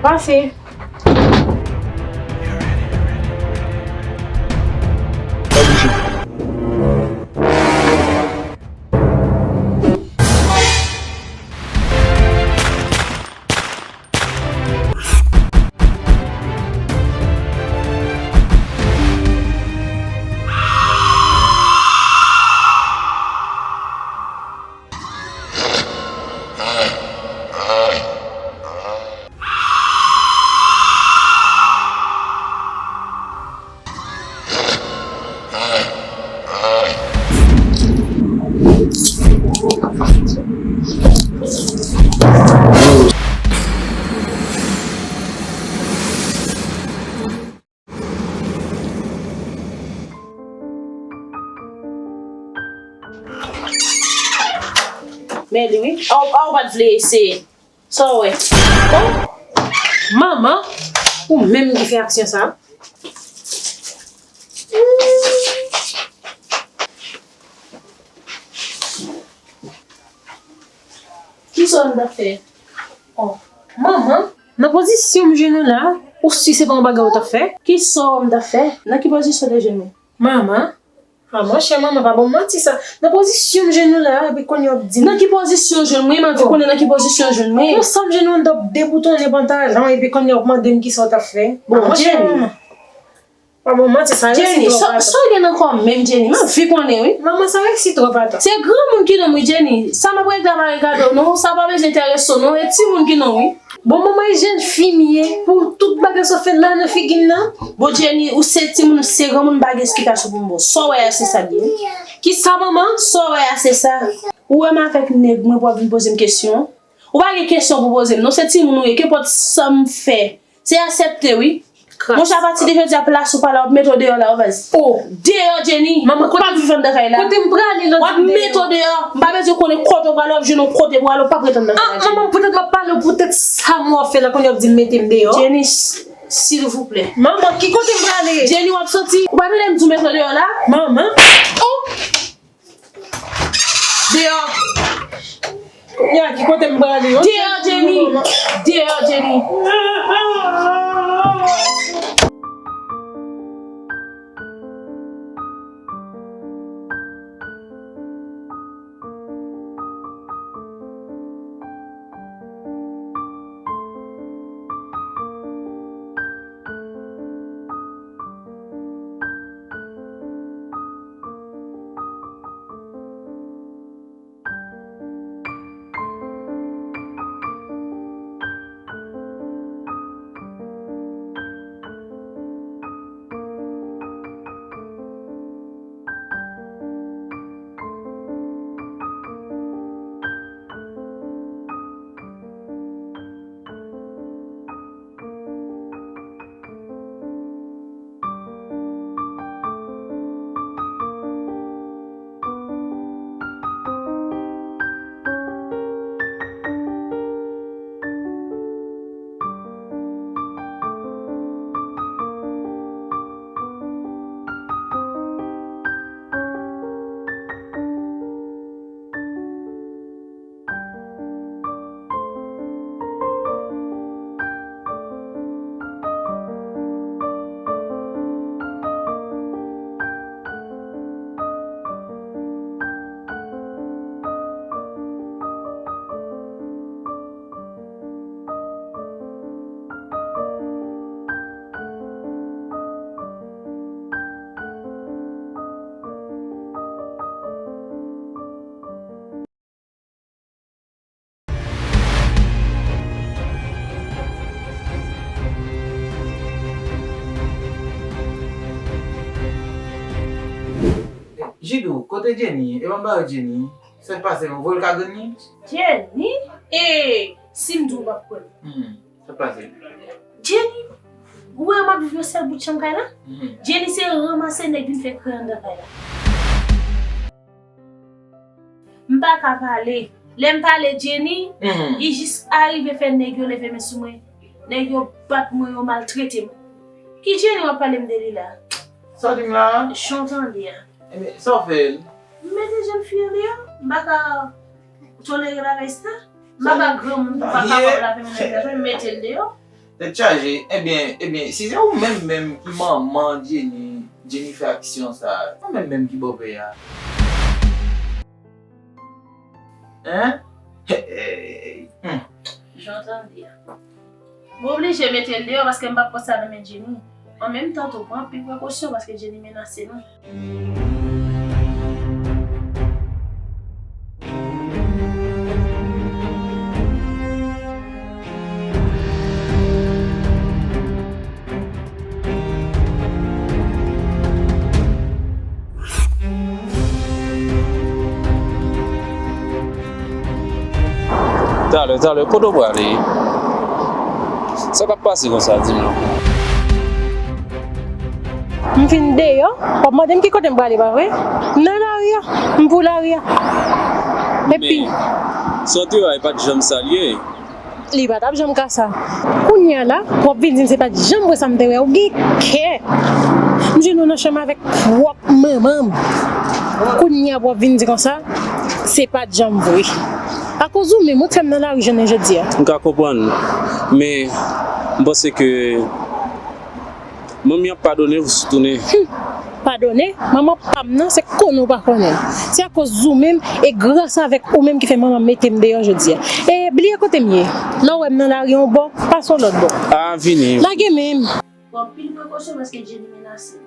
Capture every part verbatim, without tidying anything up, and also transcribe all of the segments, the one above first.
Pase. Men li wi. A w, a w pa t vle eseye. Sa w wè? Oh! Manman, ou menm ki fè aksyon sa a? Kisa w wè m t ap fè? Oh, manman, nan pozisyon m jwenn ou la, ou si se pa yon bagay ou t ap fè? Kisa w wè m t ap fè? Nan ki pozisyon w te jwenn mwen? Manman, a monchè, manman, pa ban m manti sa. Nan pozisyon m jwenn ou la, epi kounye a w ap di m. Nan ki pozisyon w jwenn mwen? M anvi konnen nan ki pozisyon w jwenn mwen. Konsa m jwenn ou anndan w ap deboutonnen pantalon, epi kounye a w ap mande m kisa w t ap fè. Bon, a monchè, Jenny. Manman. Pa ban m manti, sa resi twòp atan. Jenny, sa w gen nan kò w menm, Jenny? M anvi konnen, wi. Manman, sa resi twòp atan. Se granmoun ki nonm, wi, Jenny. Sa m ap regle a pa regade w, non. Sa pa bezwen enterese w, non. E timoun ki nonm, wi. Bon, manman, e jèn fi m ye. Pou tout bagay sa w fè la nan figi m nan. Bon, Jenny, ou se timoun, se granmoun, m pa gen esplikasyon pou m ba w. Sa w wè a, se sa l ye. Kisa, manman? Sa w wè a, se sa. Ou wè m avèk nèg mwen pou w ap vin poze m kesyon? Ou pa gen kesyon pou poze m, non, se timoun ou ye, kenpòt sa m fè. Se aksepte, wi. Kras. Monchè, apati de jodi a, plas ou pa la, w ap mete w deyò la, wi, baz. Oh. Deyò, Jenny. Manman, kote, pa viv anndan kay la. Kote m prale lòt. W ap mete w deyò. M pa bezwen konnen kote w prale, w ap jwenn yon kote pou ale, w p ap ret anndan kay la, Jenny. Ah, manman, poutèt m ap pale w, poutèt sa m w ap fè la, kounye a w ap di m mete m deyò. Jenny, s-, silvouplè. Manman, ki kote m prale? Jenny, w ap soti. Ou pa tande m di w mete w deyò la? Manman. Oh! Deyò! Kounye a, ki kote m prale? Deyò, Jenny! Deyò, Jenny! Jidou, kote Jenny? E ban m ba yo Jenny. Sa k pase, ou voye l ka grann li? Jenny? E, si m di w, ou p ap kwè m. Hmm, sa k pase? Jenny, ou wè m ap viv yon sèl bout chanm kay la? Hmm. Jenny se ranmase nèg vin fè kri anndan kay la. M pa ka pale. Lè m pale Jenny, hmm, li jis arive fè nèg yo leve men sou mwen. Nèg yo bat mwen, yo maltrete m. Ki Jenny w ap pale m de li la? Sa w di m la a? Jan w tande a. Ebyen, sa w fè l? M mete jèn fi an deyò. M pa ka tolere bagay sa. M pa ka granmoun pou m pa kapab lave men nèg la, m mete l deyò. Tèt chaje. Ebyen, ebyen, si se ou menm menm ki manman Jenny, Jenny fè aksyon sa a, ou menm menm ki bòpè a. Hein? Hey, hmm. Jan w tande a. M oblije mete l deyò paske m p ap pran sa nan men Jenny. An menm tan tou, pran anpil prekosyon paske Jenny menase nou. Talè, talè, kote w prale? Sa k ap pase konsa, di m non? M fin deyò, w ap mande m ki kote m prale, pa vre? M nan lari a, m pou lari a. Epi men, sa w te wè a, e pa t janm sa l ye. Li pa t ap janm ka sa. Kounye a la, w ap vin di m se pa t janm vre sa m te wè. Ou gen kè. M jwenn ou nan chanm avèk pwòp manman m. Kounye a pou w ap vin di konsa, se pa t janm vre. Akoz ou menm, ou t fè m nan lari jounen jodi a. M ka konprann, men m panse ke manmi ap padone w si w tounen. Hum! Padone? Manman pa m nan, se konnen w pa konnen l. Se akoz ou menm e gras avèk ou menm ki fè manman m mete m deyò jodi a. E bliye kote m ye. Lè w wè m nan lari yon bò, pase yon lòt bò. A, vini. Lage men m. Pran anpil prekosyon paske Jenny menase.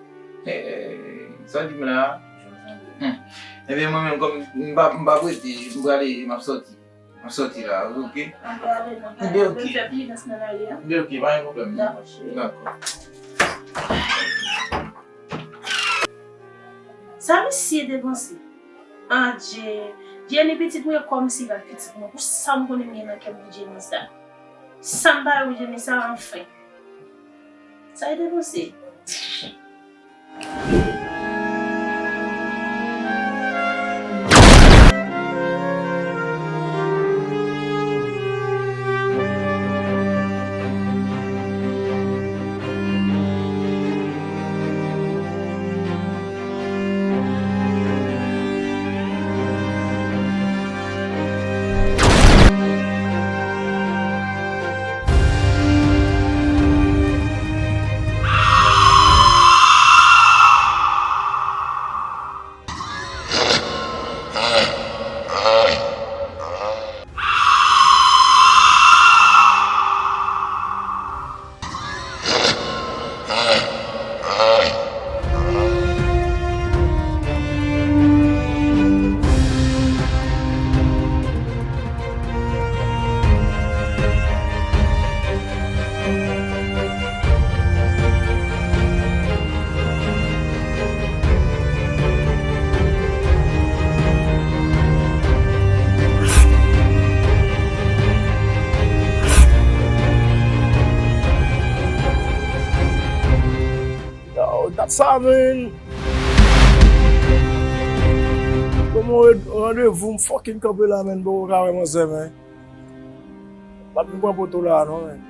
Eh, sa w di m la? Hmm. Ebyen, mwen menm, kòm m pa, m pa prete, m prale, m ap sòti. M ap sòti la, ok? Antre avè nou. Ebyen, ok. Fè plis dans nan lari a. Ebyen, ok, pa gen pwoblèm. Dakò, cheri. Dakò. Sa misye depanse? Adje, Jenny pitit mwen kòmsi pa pitit mwen. Pou sa m konnen m gen nan kè m pou Jenny sa. Sa m pa wè pou Jenny sa, anfen. Sa e depanse? Yo, dat sa, man. Bon, mon randevou, m fucking kanpe la, man, poko ka wè manzè, man. Pa t vin pran poto la, non, man.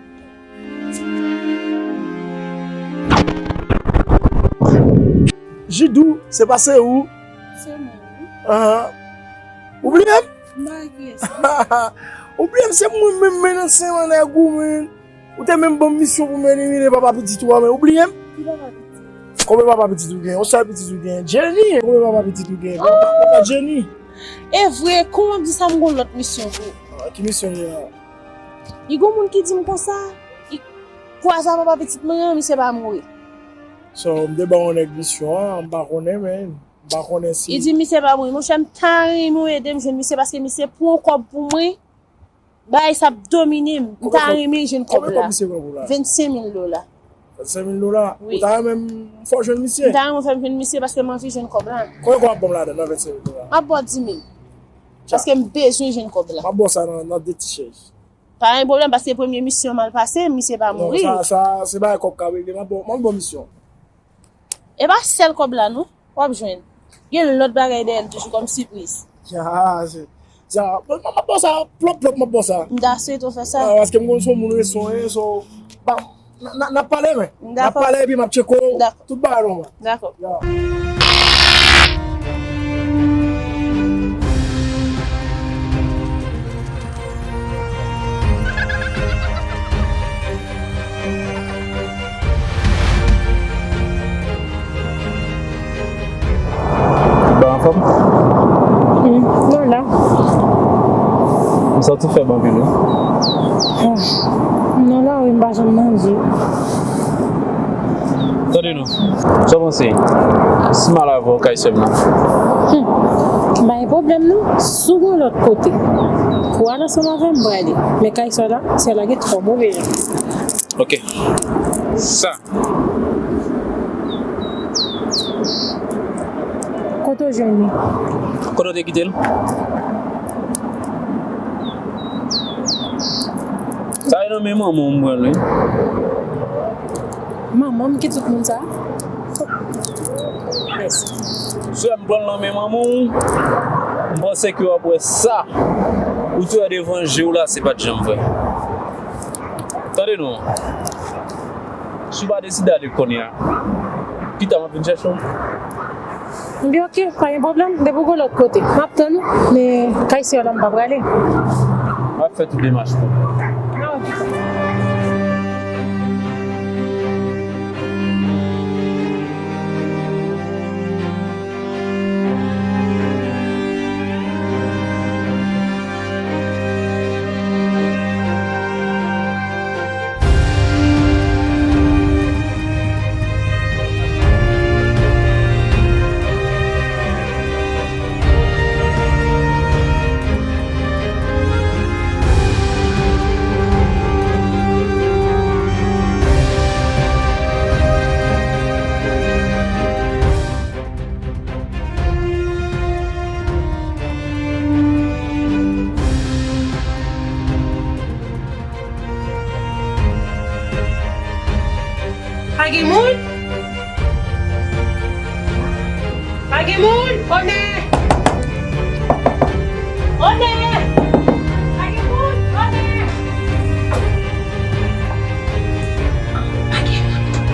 Jidou, se pa se ou? Se mwen, wi. Ahan. Ou bliye m? M pa wè kiyès. Ou bliye m, se mwen menm, men nan sen an nèg ou, men. Ou te menm ban m misyon pou m elimine papa pitit ou a, men ou bliye m? Ki papa pitit? Konbyen papa pitit ou gen? Yon sèl pitit ou gen? Jenny! Konbyen papa pitit ou gen? Papa, papa Jenny! E vre, kòman w ap di sa, m gon lòt misyon pou ou. Ah, ki misyon li a? Li gon moun ki di m konsa, li kwaze a papa pitit mwen an, misye pa mouri. So, m te ba yon nèg misyon an, m pa konnen, men m pa konnen si. Li di misye pa mouri. Monchè, m ta renmen w ede m jwenn misye paske misye pran yon kòb pou mwen. Bagay sa ap domine m. M ta renmen jwenn kòb la. Konbyen kòb misye pran pou la? Vennsenk mil dola. Vennsenk mil dola? Wi. Ou ta renmen m fè w jwenn misye? M ta renmen w fè m jwenn misye paske m anvi jwenn kòb la. Konbyen kòb w ap ban m ladan nan vennsenk mil dola? M ap ba w dis mil. Paske m bezwen jwenn kòb la. M ap ba w sa nan, nan de ti chèz. Pa gen pwoblèm, paske premye misyon mal pase, misye pa mouri. Non, sa, sa, se bagay kòb k ap regle. M ap ba w, m ap ba w misyon. E pa sèl kòb la non, w ap jwenn. Gen lòt bagay dèyè l toujou kòm sipriz. Ya, se, ya, m, m, m ap ba w sa, plòp, plòp, m ap ba w sa. M ta swete w fè sa. Ah, paske m konn se yon moun resonyen, so, ba, n, n, n ap pale, men. N ap pale epi m ap tcheke w. Dakò. Tout bagay nòmal. Dakò. Ya. Ou te fèb anpil, wi. Ah, m nan lari, m pa janm manje. Tande non. Sa w panse? Si m al avè w kay sè m nan? Hmm. M pa gen pwoblèm non. Si w gen lòt kote pou w al ansanm avè m, m prale. Men kay sè w la, sè w la gen twò move jan. Ok. Sa. Kote w jwenn li? Kote w te kite l? Sa e nan men manman w m pran l, wi. Manman m ki tout moun sa? Mèsi. Sè m pran l nan men manman w, m panse ke w ap wè sa ou te wè devan je w la, se pa t janm vre. Tande non. Si w pa deside ale kounye a, pita m ap vin chèche w. Ebyen, ok, pa gen pwoblèm. Depi w gen lòt kote, m ap tann ou. Men kay sè w la, m pa prale. M ap fè tout demach pou ou. Ah, ok. Pa gen moun? Pa gen moun? Onè! Onè! Pa gen moun? Onè! Pa gen moun.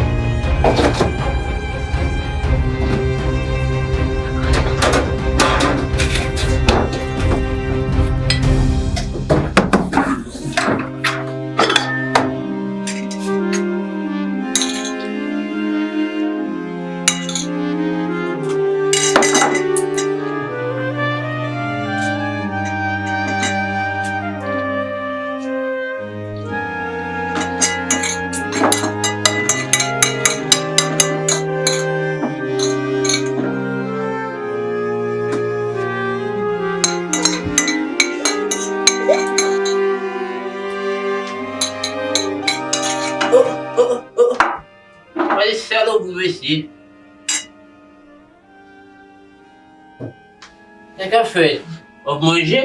Gade salopri mesye. Sa k ap fèt? W ap manje?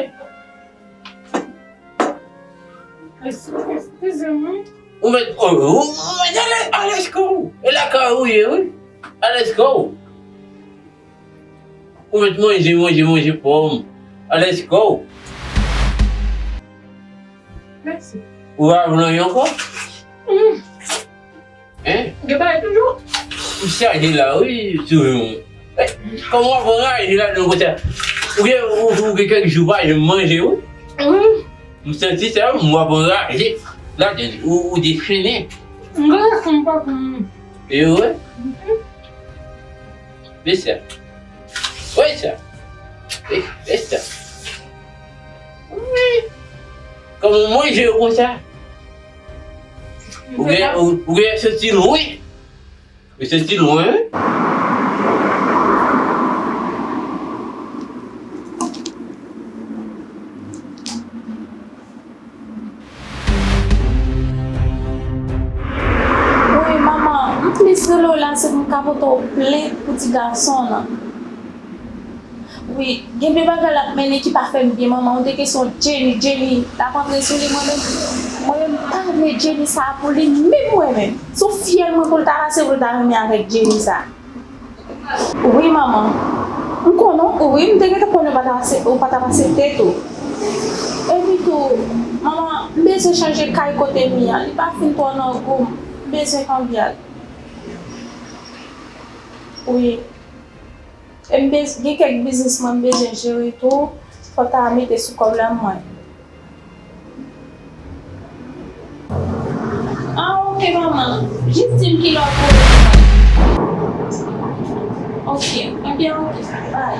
Eskize mwen. Ou mèt, ou, ou, ou mèt alèz, alèz kò w. E lakay ou ye, wi. Alèz kò w. Ou mèt manje, manje, manje pòm. Alèz kò w. Mèsi. Ou pa vle anyen ankò? Mm. Hein? Gen bagay toujou. Ou chaje la, wi, souvan. Eh, kòman w ap raje ladan konsa? Ou gen, ou, ou gen kèk jou pa janm manje, wi. Wi. M santi sa, m w ap raje ladan, ou, ou dechennen. M gen fon pa pou mwen. E wi. Mhm. Bèl sa. Wi sa. Wi, bèl sa. Wi. Kòman w manje konsa? Ou gen, ou, ou gen santi lwen. Ou santi lwen, wi. Wi, manman, m plis rele w la, se pou m ka pote w plent pou ti gason w lan. Wi, gen de bagay l ap mennen ki pa fè m byen, manman. Ou te kesyon Jenny, Jenny, l ap antre sou li, mwen menm, mwen menm, m pa vle Jenny sa a pou li, menm mwen menm. Sou fyèl mwen pou l ta pase, pou l ta renmen avèk Jenny sa a. Wi, manman. M konnen w, wi, m te gentan konnen w pa t ap asepte, ou pa t ap asepte tou. Epi tou, manman, m bezwen chanje kay kote m ye a. Li pa fin twò nan gou m. M bezwen kanbye l. Wi. E m bez-, gen kèk biznis mwen m bezwen jere tou. Fò w ta mete sou kòb la mwen. Ah, ok, manman. Jis di m kilè w pou vini. Ok, ebyen, ok. Bye.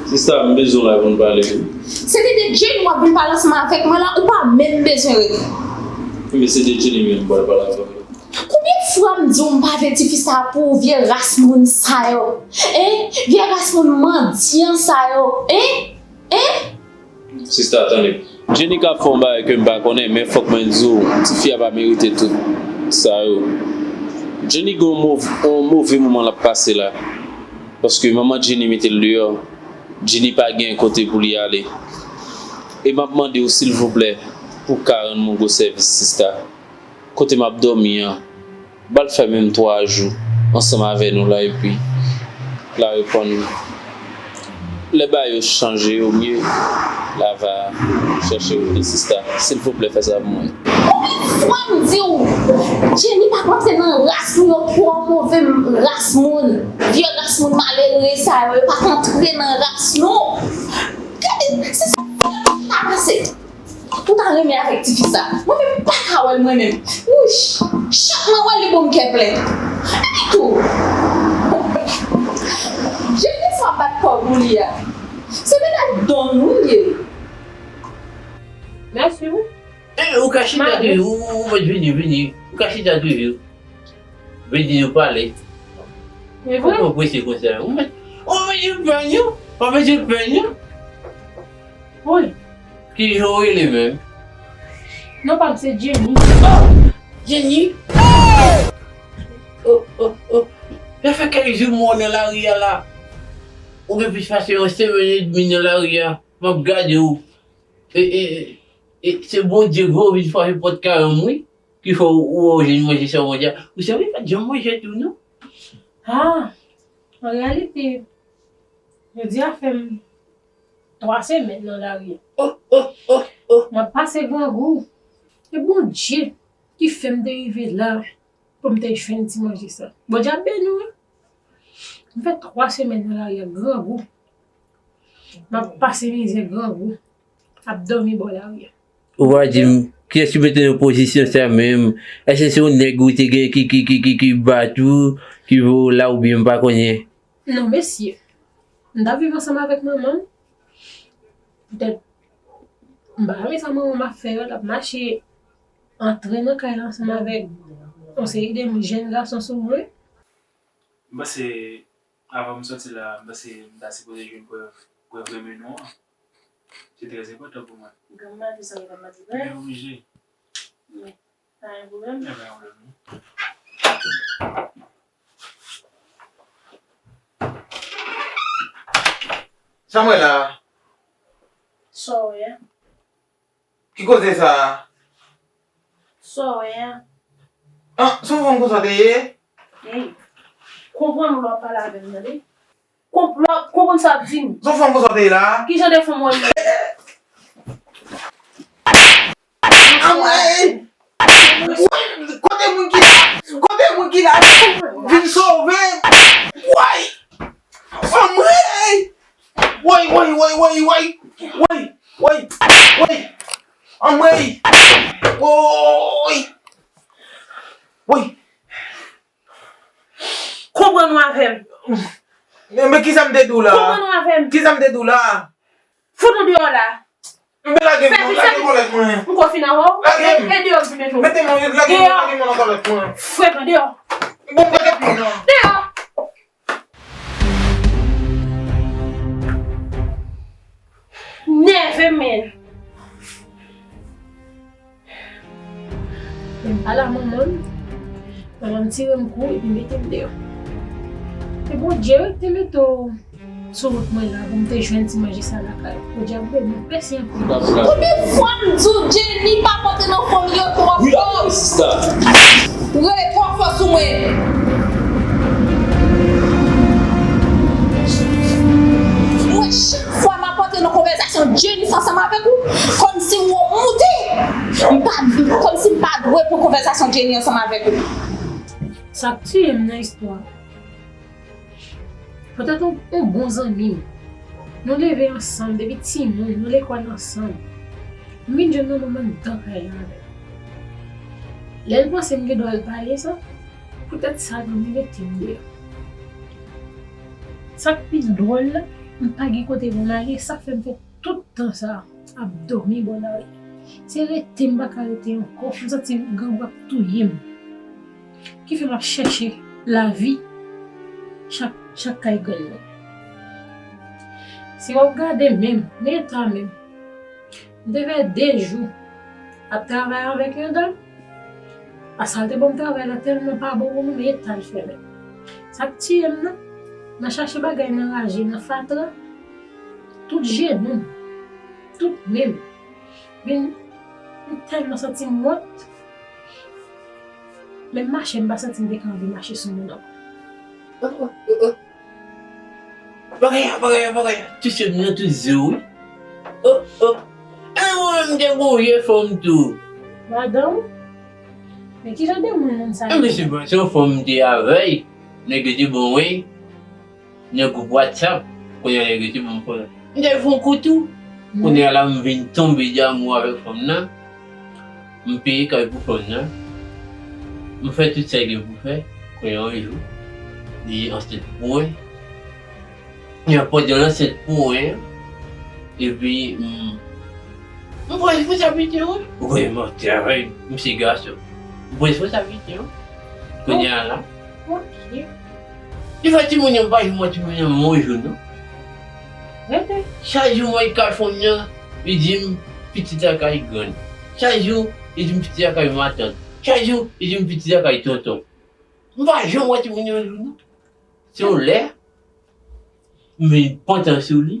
Sista, m bezwen w la pou n pale wi. Se te de Jenny w ap vin pale ansanm avèk mwen la, ou pa menm bezwen rete. Men se de Jenny menm m pral pale avè w. Konbyen fwa m di w m pa vle tifi sa pou vye ras moun sa yo? Hein? Vye ras moun mandyan sa yo? Hein? Hein? Sista, tande. Jenny ka fè yon bagay ke m pa konnen, men fòk mwen di w, tifi a pa merite tout sa yo. Jenny gen yon mov-, yon move moman l ap pase la. Paske manman Jenny mete l deyò. Jenny pa gen kote pou li ale. E m ap mande w, silvouplè, pou w ka rann mwen gwo sèvis, sista. Kote m ap dòmi an, ba l fè menm twa jou ansanm avè nou la, epi l a reponn. Lè bagay yo chanje, yo mye, l a va chèche w, sista. Silvouplè, fè sa pou mwen. Konbyen fwa m di w, Jenny pa p antre nan ras nou, yo twò move ras moun. Vye ras moun malere sa yo, yo pa p antre nan ras nou. Gade, se sa k ta pase. Ou ta renmen avèk tifi sa. Mwen menm m pa ka wè l mwen menm. Wouch, chak mwen wè l li bon m kè plen. Epi tou, Jenny sa bat kò pou li a. Se mennaj Don wi l ye. Mèsi wi. Eh, ou ka chita toujou, ou, ou mèt vini, vini. Ou ka chita toujou. Vini nou pale. E vre? Ou prese konsa. Ou mèt, ou mèt pran yo. Ou mèt pran yo. Wi. Kijan w rele menm? Non pa m se Jenny. Oh! Jenny? Oh, oh, oh. Sa fè kèk jou m wè w nan lari a la. Ou gen plis pase yon semèn edmi nan lari a. M ap gade w. E, e, e, se Bondye gwo vin frape pòt kay an m wi. Ki fè w, ou wè w jwenn manje sa w manje a. Ou sanble pa t janm manje tou non. Ah, an reyalite, jodi a fè m twa semèn nan lari a. Oh, oh, oh, oh. M ap pase grangou. E Bondye ki fè m te rive la pou m te jwenn ti manje sa. Bondye ap beni w wi. M fè twa semèn nan lari a grangou. M ap pase mizè grangou. Ap dòmi bò lari a. Ou va di m, kiyès ki mete w nan pozisyon sa menm? Èske se yon nèg ou te gen ki, ki, ki, ki, ki bat ou, ki voye w la oubyen m pa konnen? Non, mesye. M t ap viv ansanm avèk manman m. Poutèt, m pa renmen sa manman m ap fè yo, l ap mache antre nan kay la ansanm avèk yon seri de jèn gason sou mwen. M panse, avan m sòti la, m panse m ta sipoze jwenn prèv, prèv renmen nou an. Se trè enpòtan pou mwen. Granm madi sa yo t ap madi vrè. Byen oblije. Men, pa gen pwoblèm. Ebyen, pa gen pwoblèm non. Sa m wè la a? Sa w wè a? Ki koze sa a? Sa w wè a? Ah, se yon fanm konsa w te ye? Ey, konprann ou lè w ap pale avè m, tande? Konp-, lè w ap konprann sa w ap di m. Se yon fanm konsa w te ye la a? Ki jan de fanm w wè m ye? Anmwey! Woy! Kote moun ki la? Kote moun ki la? Vin sove m! Woy! Anmwey! Woy, woy, woy, woy, woy! Woy! Woy! Woy! Anmwey! Woy! Woy! Konprann ou avè m. Men, men kisa m te di w la? Konprann ou avè m. Kisa m te di w la? Fout ou deyò la. Men lage m non, lage kòlèt mwen. M ko fin avè w. Lage m. E, e deyò m fin mete w. Mete mwen, lage mwen, lage mwen nan kòlèt mwen. Frèt mwen deyò. Bon, lage mwen non. Deyò. Nève men. Men m pale a manman m, manman m tire m kou epi mete m deyò. E Bondye wi ki te mete w sou wout mwen la pou m te jwenn ti manje sa lakay ou. Bondye ap beni w. Mèsi anpil. Konbyen fwa m di w Jenny pa p antre nan fanmi yo twò fò? Ou rele twò fò sou mwen. Mwen chak fwa m ap antre nan konvèsasyon Jenny ansanm avèk ou, kòmsi w yon moute. M pa, kòmsi m pa dwe pran konvèsasyon Jenny ansanm avèk ou. Sa k tiye m nan istwa a, poutèt yon, yon bon zanmi m. Nou leve ansanm depi timoun, nou lekòl ansanm. M vin jwenn nan moman m anndan kay la avè l. Lè l panse m gen dwa al pale sa, poutèt sa l pa vle mete m deyò. Sa k pi dwòl la, M pa gen kote pou m ale, sa k fè m fè tout tan sa a ap dòmi bò lari. Se rete m pa ka rete ankò, m santi grangou ap touye m. Ki fè m ap chèche lavi chak, chak kay grann mwen. Si w ap gade menm, nan eta menm, m te fè de jou ap travay avèk yon dam. Paske l te ban m travay la tèlman pa bon pou mwen, men eta l fè menm. Sa k tiye m nan, nan chache bagay nan raje, nan fatra, tout jenou m, tout men m vin, m tèlman santi m wont. Menm mache, m pa santi m te ka anvi mache sou moun ankò. Bagay la, bagay la, bagay la. Touche m nan tout zo, wi. Oh, oh. E mwen menm m te gon vye fanm tou. Madanm? Men ki jan de moun moun sa yo? Enben se pa se yon fanm m te avè l. Nèg yo te bon, wi. Nan gwoup WhatsApp. Kounye a nèg yo te ban m fòs. M te fè yon kou tou. Kounye a la m vin tonbe damou avèk fanm nan. M peye kay pou fanm nan. M fè tout sa gen pou fè. Kounye a yon jou, li ansent pou mwen. Epi pandan l ansent pou mwen an, epi m m pran responsablite wi. Ou konnen m ap travay, m se gason. M pran responsablite wi. Kounye a la. Ok. Li fè timoun yo m pa janm wè timoun yo menm yon jou non. Rete. Chak jou m wè l kal fanm nan, li di m pitit la kay grann. Chak jou li di m pitit la kay matant. Chak jou li di m pitit la kay tonton. M pa janm wè timoun yo yon jou non. Se yon lè m vin pantan sou li.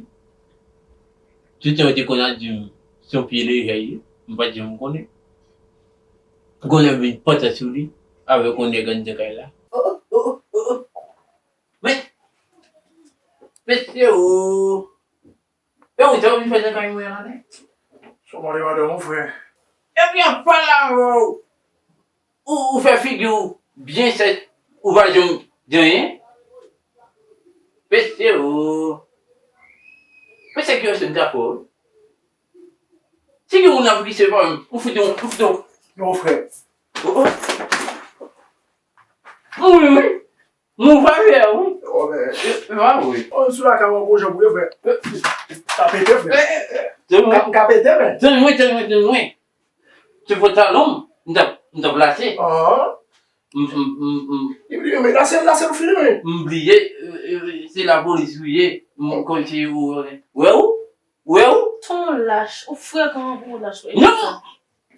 Toutan yo te konn ap di m se yon pye lejè l ye, m pa t janm konnen. Pou konnen m vin pantan sou li avèk yon nèg anndan kay la. Oh oh oh oh oh. Men mesye o. E ou te anvi fè nan kay mwen an la nèt. Sa w mande madanm ou frè? Ebyen pale avè w. Ou ou fè figi w byen sèt, ou pa janm di anyen. Mesye o. Mesye ki yo se m ta fè w. Si gen moun ap ri se pa m, ou fout yon, ou fout yon. Non frè. Oh oh. Wi wi. Move afè wi. Oh men. E pa vre. Oh sou lakay ou gon jan pou ye frè. Ka pete frè. Ka pete men. Tann mwen, tann mwen, tann mwen. Se pantalon m, m t ap, m t ap lase. Ah. M, m, m, m. Epi men lase, lase ou fini men. M bliye, se lapolis ou ye. M kòmsi ou wè ou. Ou wè ou? Ton lach, ou frekan anpil ou lach wi. Non!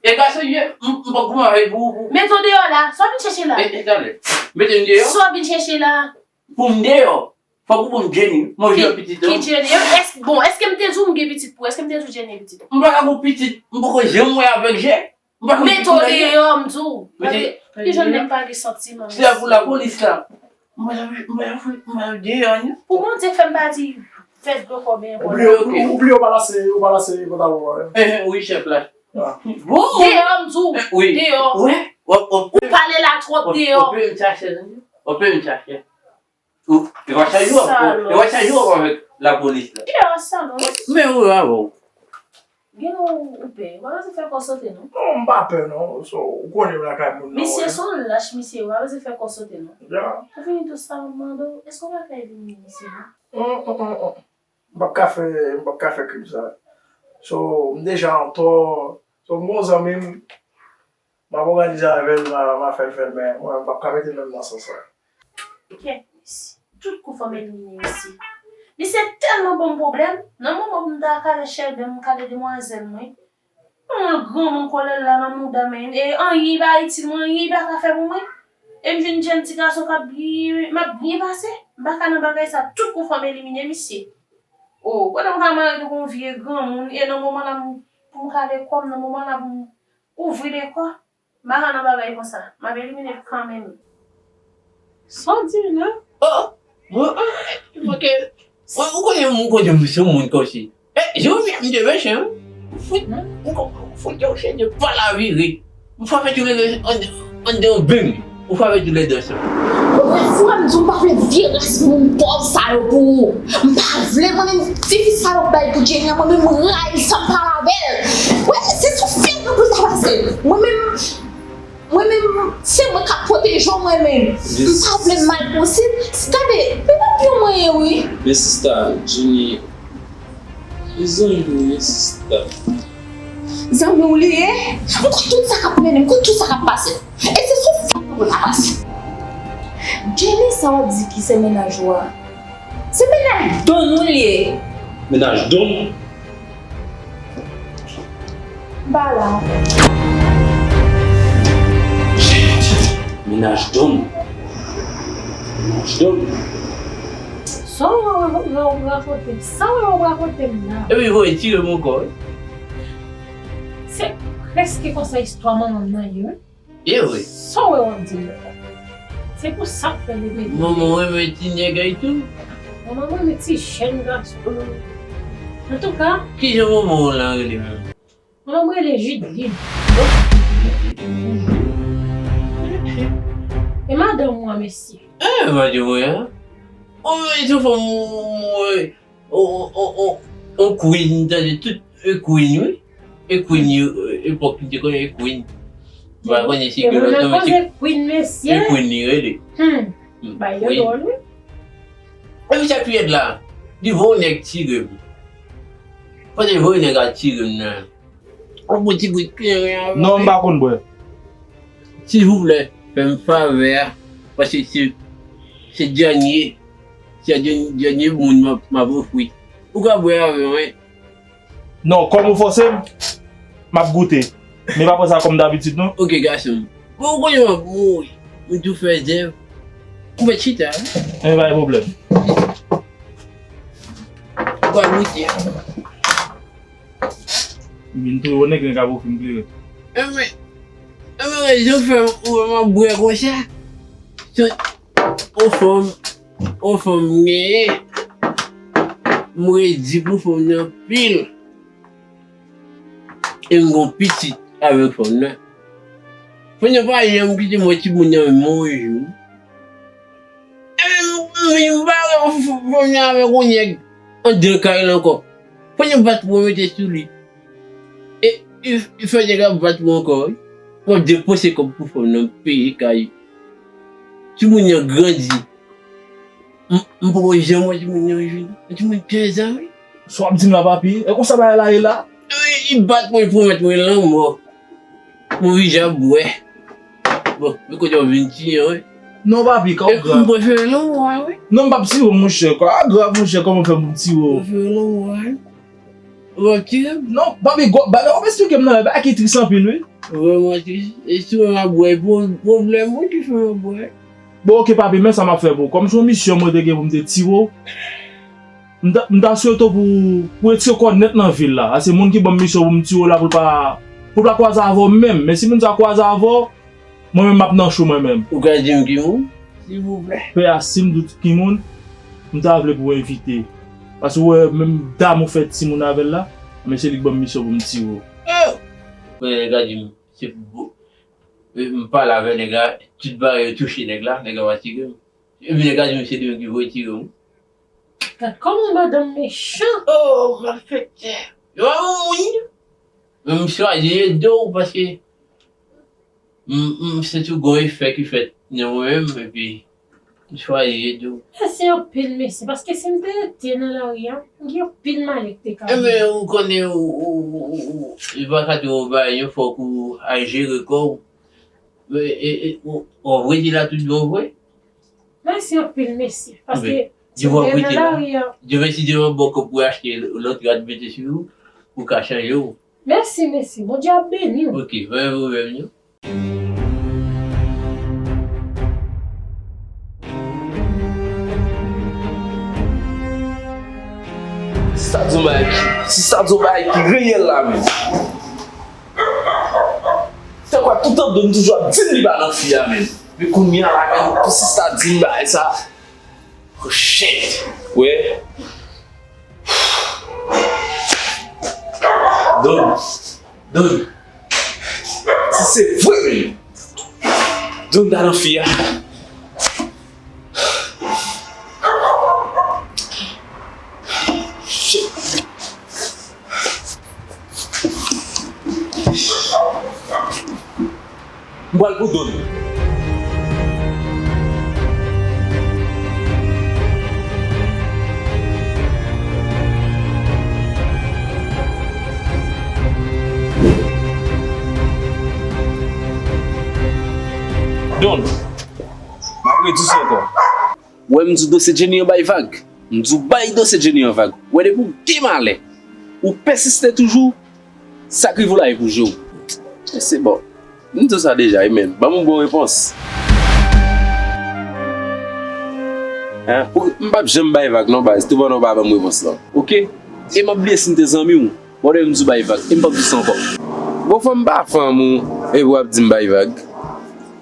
E gason ye, m pa goumen avèk ou pou. Mete w deyò la, sa w vin chèche la? E talè. Mete m deyò? Sa w vin chèche la? Pou m deyò, fòk ou ban m Jenny, manje pitit an. Ki Jenny? Bon, èske m te di w m gen pitit pou ou? Èske m te di w Jenny gen pitit? M pa ka gon pitit, m poko janm wè avèk je. M pa ka. Mete w deyò, m di w. Ki jan nèg pa gen santiman? Se pou lapolis la. Mwen, mwen, mwen, mwen, deyò, non. Pou Bondye fè m pa di, fè dlo kò benyen kò la. Ou bliye, ou bliye, ou pa lase, ou pa lase pantalon an. Wi, chèf la. Bon. Deyò, m di w. Wi. Deyò. Wi. Ou pale la twòp deyò. Ou peye m chache, non? Ou peye m chache. Ou, e pa chak jou, e pa chak jou avèk lapolis la. Deyò, salon. Men ou la, bon. Gen ou, ou pè. Ou pa bezwen fè kò sote non. Non, m pa pè non. So, ou konnen m lakay moun nan. Misye se yon lach, misye. Ou pa bezwen fè kò sote non. Ya. Ou fini tout sa m ap mande w, èske ou pa ka elimine misye non? Hum, hum, hum, hum. M p ap ka fè, m p ap ka fè krim sa. So, m deja antò. So, m gon zanmi m. M ap òganize avè l, m a, m a fè l fè l, men mwen, m p ap ka mete men m nan sans sa. Kèt mesye, tout kou fò m elimine misye. Misye tèlman ban m pwoblèm, nan moman pou m ta kale chèlbè m, kale demwazèl mwen, yon granmoun kòlè l la nan mouda m, e anyen li pa itil mwen, anyen li pa ka fè pou mwen. E m jwenn jèn ti gason k ap byen, m ap byen pase. M pa ka nan bagay sa, tout kou fò m elimine misye. O, pandan m ka marye ak yon vye granmoun, e nan moman la pou m kale kò m, nan moman la pou m ouvri lekò. M pa ka nan bagay konsa. M ap elimine l kanmenm. Sa w di m nan? Oh! Mwen, mwen, mwen, ou konnen moun kote m se yon moun kòmsi. E, Jeremi, m te veche, wi. Fout, m fout yon chèn de pa la vire. M frape tou lè de anndan, anndan, bing! Ou frape tou lè de ansanm. Ou konprann, frè m di w m pa vle vye ras moun pòv sa yo pou ou. M pa vle, mwen menm, ti fi sa yo bay pou Jenny an, mwen menm m rayi sa, m pale avè l. Wi, se sou fèt nou pou l ta pase. Mwen menm, mwen menm, Se mwen k ap pwoteje w mwen menm. M pa vle mal posib. Gade, men zanmi w mwen ye wi. Men sista, Jenny, e zanmi w ye sista. Zanmi w li ye? M konn tout sa k ap mennen, m konn tout sa k ap pase. E se sou fòm mwen la pase. Jenny sa w ap di ki se mennaj ou a? Se mennaj Don ou li ye. Mennaj Don? M pa la. Mennaj Don. Mennaj Don. Sa w wè w rakonte? Sa w wè w rakonte m la? Epi voye tire m ankò wi. Se prèske konsa istwa manman m nan ye wi. E wi. Sa w wè w ap di m la? Se pou sa k fè l repete. Manman w renmen ti nèg a tou. Manman m renmen ti jèn gason. Antouka. Kijan manman w lan rele menm? Manman m rele Judeline. E madanm mwen, mesye? Eh, madanm mwen an? Ou menm se fanm ou, ou, ou, ou, ou queen, tande tout, e queen, wi. E queen, yo, epòk li te konnen e queen. Ou pa konnen si gen lòt nonm, se queen, mesye. E queen li rele. Hmm. Bay yo dwòl, wi. Epi sa ki ret la, li voye nèg tire m. Pandan li voye nèg al tire m nan. Ou bon ti gout kleren avè. Non, m pa konn bwè. Silvouplè, fè m favè a, paske se, se dènye, se dènye, dènye moun m ap, m ap ofri. Ou ka bwè avè mwen? Non, kòm ou fòse m, m ap goute. Men pa pran sa kòm dabitid, non. Ok, gason. Bon, ou konnen m ap mouri. M tou fè zèv. Ou mèt chita, wi. Enben, pa gen pwoblèm. Ou ka goute. Vin tou, yon nèg gen kabo fim klere. Enben, enben, rezon fè ou wè m ap bwè konsa. Se yon fanm, yon fanm m genyen. M redi pou fanm nan anpil. E m gon pitit avèk fanm nan. Fanm nan pa janm kite m wè timoun nan menm yon jou. Epi m, m, m pa wè fanm nan avèk yon nèg anndan kay la ankò. Fanm nan pa t pwomete sou li. E, e, e fè nèg la bat mwen ankò, wi. M ap depanse kòb pou fanm nan peye kay. Timoun nan grandi. M, m poko janm wè timoun nan yon jou. Yon timoun kenz an, wi. Sa w ap di m la, papi? E konsa bagay la ye la? Wi, li bat mwen, li pwomèt mwen lanmò. Mwen vin jan bwè. Bon, men kote w vin tiye, wi. Non, papi, ka w grav. M prefere lanmò a, wi. Non, m p ap tiye w, monchè. Ka w grav, monchè, kòman w fè pou m tiye w? Prefere lanmò a, wi. Ou ap tire m? Non, papi, gwo, bagay w ap eksplike m nan, bagay ki tris anpil, wi. Vrèman tris. E si w ap bwè, pwoblèm ou ki fè w ap bwè. Bon, ok, papi, men sa m ap fè pou ou. Kòm se yon misyon mwen te gen pou m te tire w, m ta, m ta swete w pou, pou retire kò w nèt nan vil la. Paske moun ki ban m misyon pou m tire w la, pou l pa, pou l pa kwaze avè w menm. Men si moun sa kwaze avè w, mwen menm m ap nan cho mwen menm. Ou ka di m ki moun, silvouplè? Pè a, si m di w ki moun, m ta vle pou w evite. Paske w wè, menm dam ou fè timoun avè l la, men se li k ban m misyon pou m tire w. Oh! Men nèg la di m, se pou, e, m pale avè nèg la, tout bagay yo touche nèg la, nèg la pa tire m. Epi nèg la di m se li menm ki voye tire m. Gad kòman madanm mechan. Oh, malfektè. Yo pa bon moun. Men m chwazi ede w paske m, m santi w gon efè ki fèt nan mwen menm, epi m chwazi ede w. Mèsi anpil, mesye, paske si m te rete nan lari a, m gen anpil malè ki te ka rive. Enben, ou konnen, ou, ou, ou, ou, ou, li pa ka di w bagay yo, fòk ou al jere kò w. Men, e, e, ou, ou rete la tout bon vre. Mèsi anpil, mesye, paske si m te nan lari a. Demen si Dye vle, m ap ba w kòb pou achte lòt rad mete sou ou, pou ka chanje w. Mèsi, mesye. Bondye ap beni w. Ok, pa gen pwoblèm, non. Si sa di yon bagay ki, si sa di yon bagay ki reyèl la menm. Fè kwè toutan Don toujou ap di m li pa nan fi a menm. Men kounye a la menm, pou si sa di m bagay sa. Oh shit. Wè. Don. Don. Si se vre menm. Don ta nan fi a. Shit. M pral pou Don. Don, m ap redi sa ankò. Ou wè m di w dosye Jenny an bay vag. M di w bay dosye Jenny an vag. Ou wè depi w gen malè, ou pèsiste toujou, sa k rive w la e pou je w. Men se bon. M di w sa deja wi, men ban m yon bon repons. Hein? Ou, m p ap janm bay vag non baz, toupandan w pa ban m repons lan. Oke? E m ap bliye si m te zanmi w. Bon, lè m di w bay vag, e m p ap di sa ankò. Bon, fanm pa fanm ou, epi w ap di m bay vag.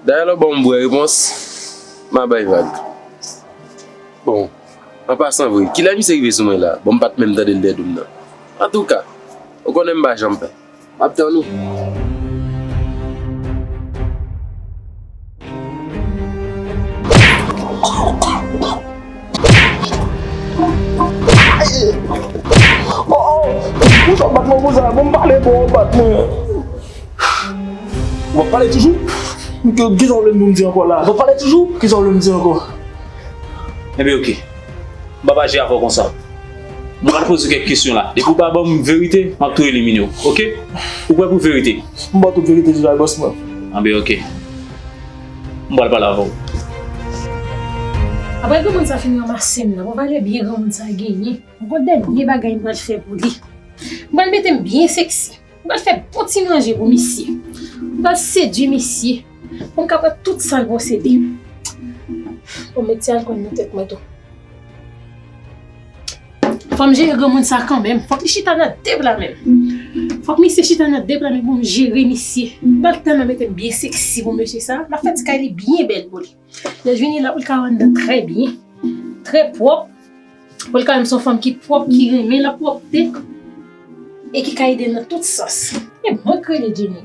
Dayè lè w ban m vrè repons, m a bay vag. Bon, an pasan vre, kilè misye rive sou mwen la? Bon, m pa t menm tande l dèyè do m nan. Antouka, ou konnen m pa janm pè. M ap tann ou. Oh, oh, poukisa w bat mwen konsa? Bon, m pale, bon, w bat mwen. W ap pale toujou? Ki, kisa w vle m di ankò la? W ap pale toujou? Kisa w vle m di ankò? Enben, oke. M p ap aji avè w konsa. M pral poze w kèk kesyon la. Depi w pa ban m verite, m ap tou elimine w. Oke? Ou prè pou verite? M ba w tout verite deja, bòs mwen. Anben, oke. M pral pale avè w. Apre granmoun sa fin ranmase m nan, bon, valè byen granmoun sa genyen. M gon dènye bagay m pral fè pou li. M pral mete m byen seksi. M pral fè bon ti manje pou misye. M pral sedui misye. Pou m ka pran tout sa l posede. Bon, m met ti alkòl nan tèt mwen tou. Fò m jere granmoun sa kanmenm. Fòk li chita nan de pla menm. Fòk misye chita nan de pla menm pou m jere misye. M pral tèlman mete m byen seksi pou mesye sa. M ap fè ti kay li byen bèl pou li. Lè l vini la, pou l ka anndan trè byen, trè pwòp, pou l ka wè m se yon fanm ki pwòp, ki renmen lapwòpte, e ki ka ede l nan tout sans. E mwen k rele Jenny.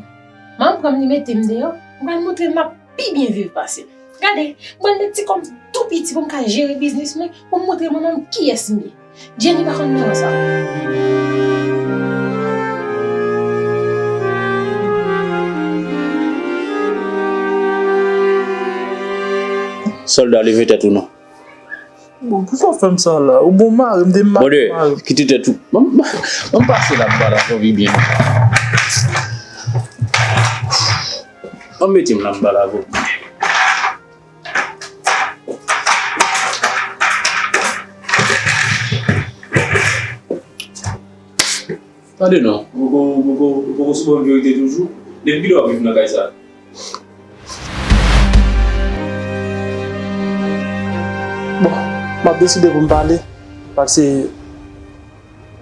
Manman m pran m, li mete m deyò, m pral montre l m ap pi byen viv pase l. Gade, m pral met ti kòb tou piti pou m ka jere biznis mwen, pou m montre manman m kiyès m ye. Jenny pa konn nan sa. Sòlda, leve tèt ou non. Bon, poukisa w fè m sa la? Ou bon mare, m te mare. Brother, kite tèt ou. Ban m, ban m pase la, m pale avè w pi byen. Ban m mete m la, m pale avè w. Tande non, ou poko, ou poko, ou poko sou bon verite toujou? Depi kilè w ap viv nan kay sa? Bon, m ap deside pou m pale, paske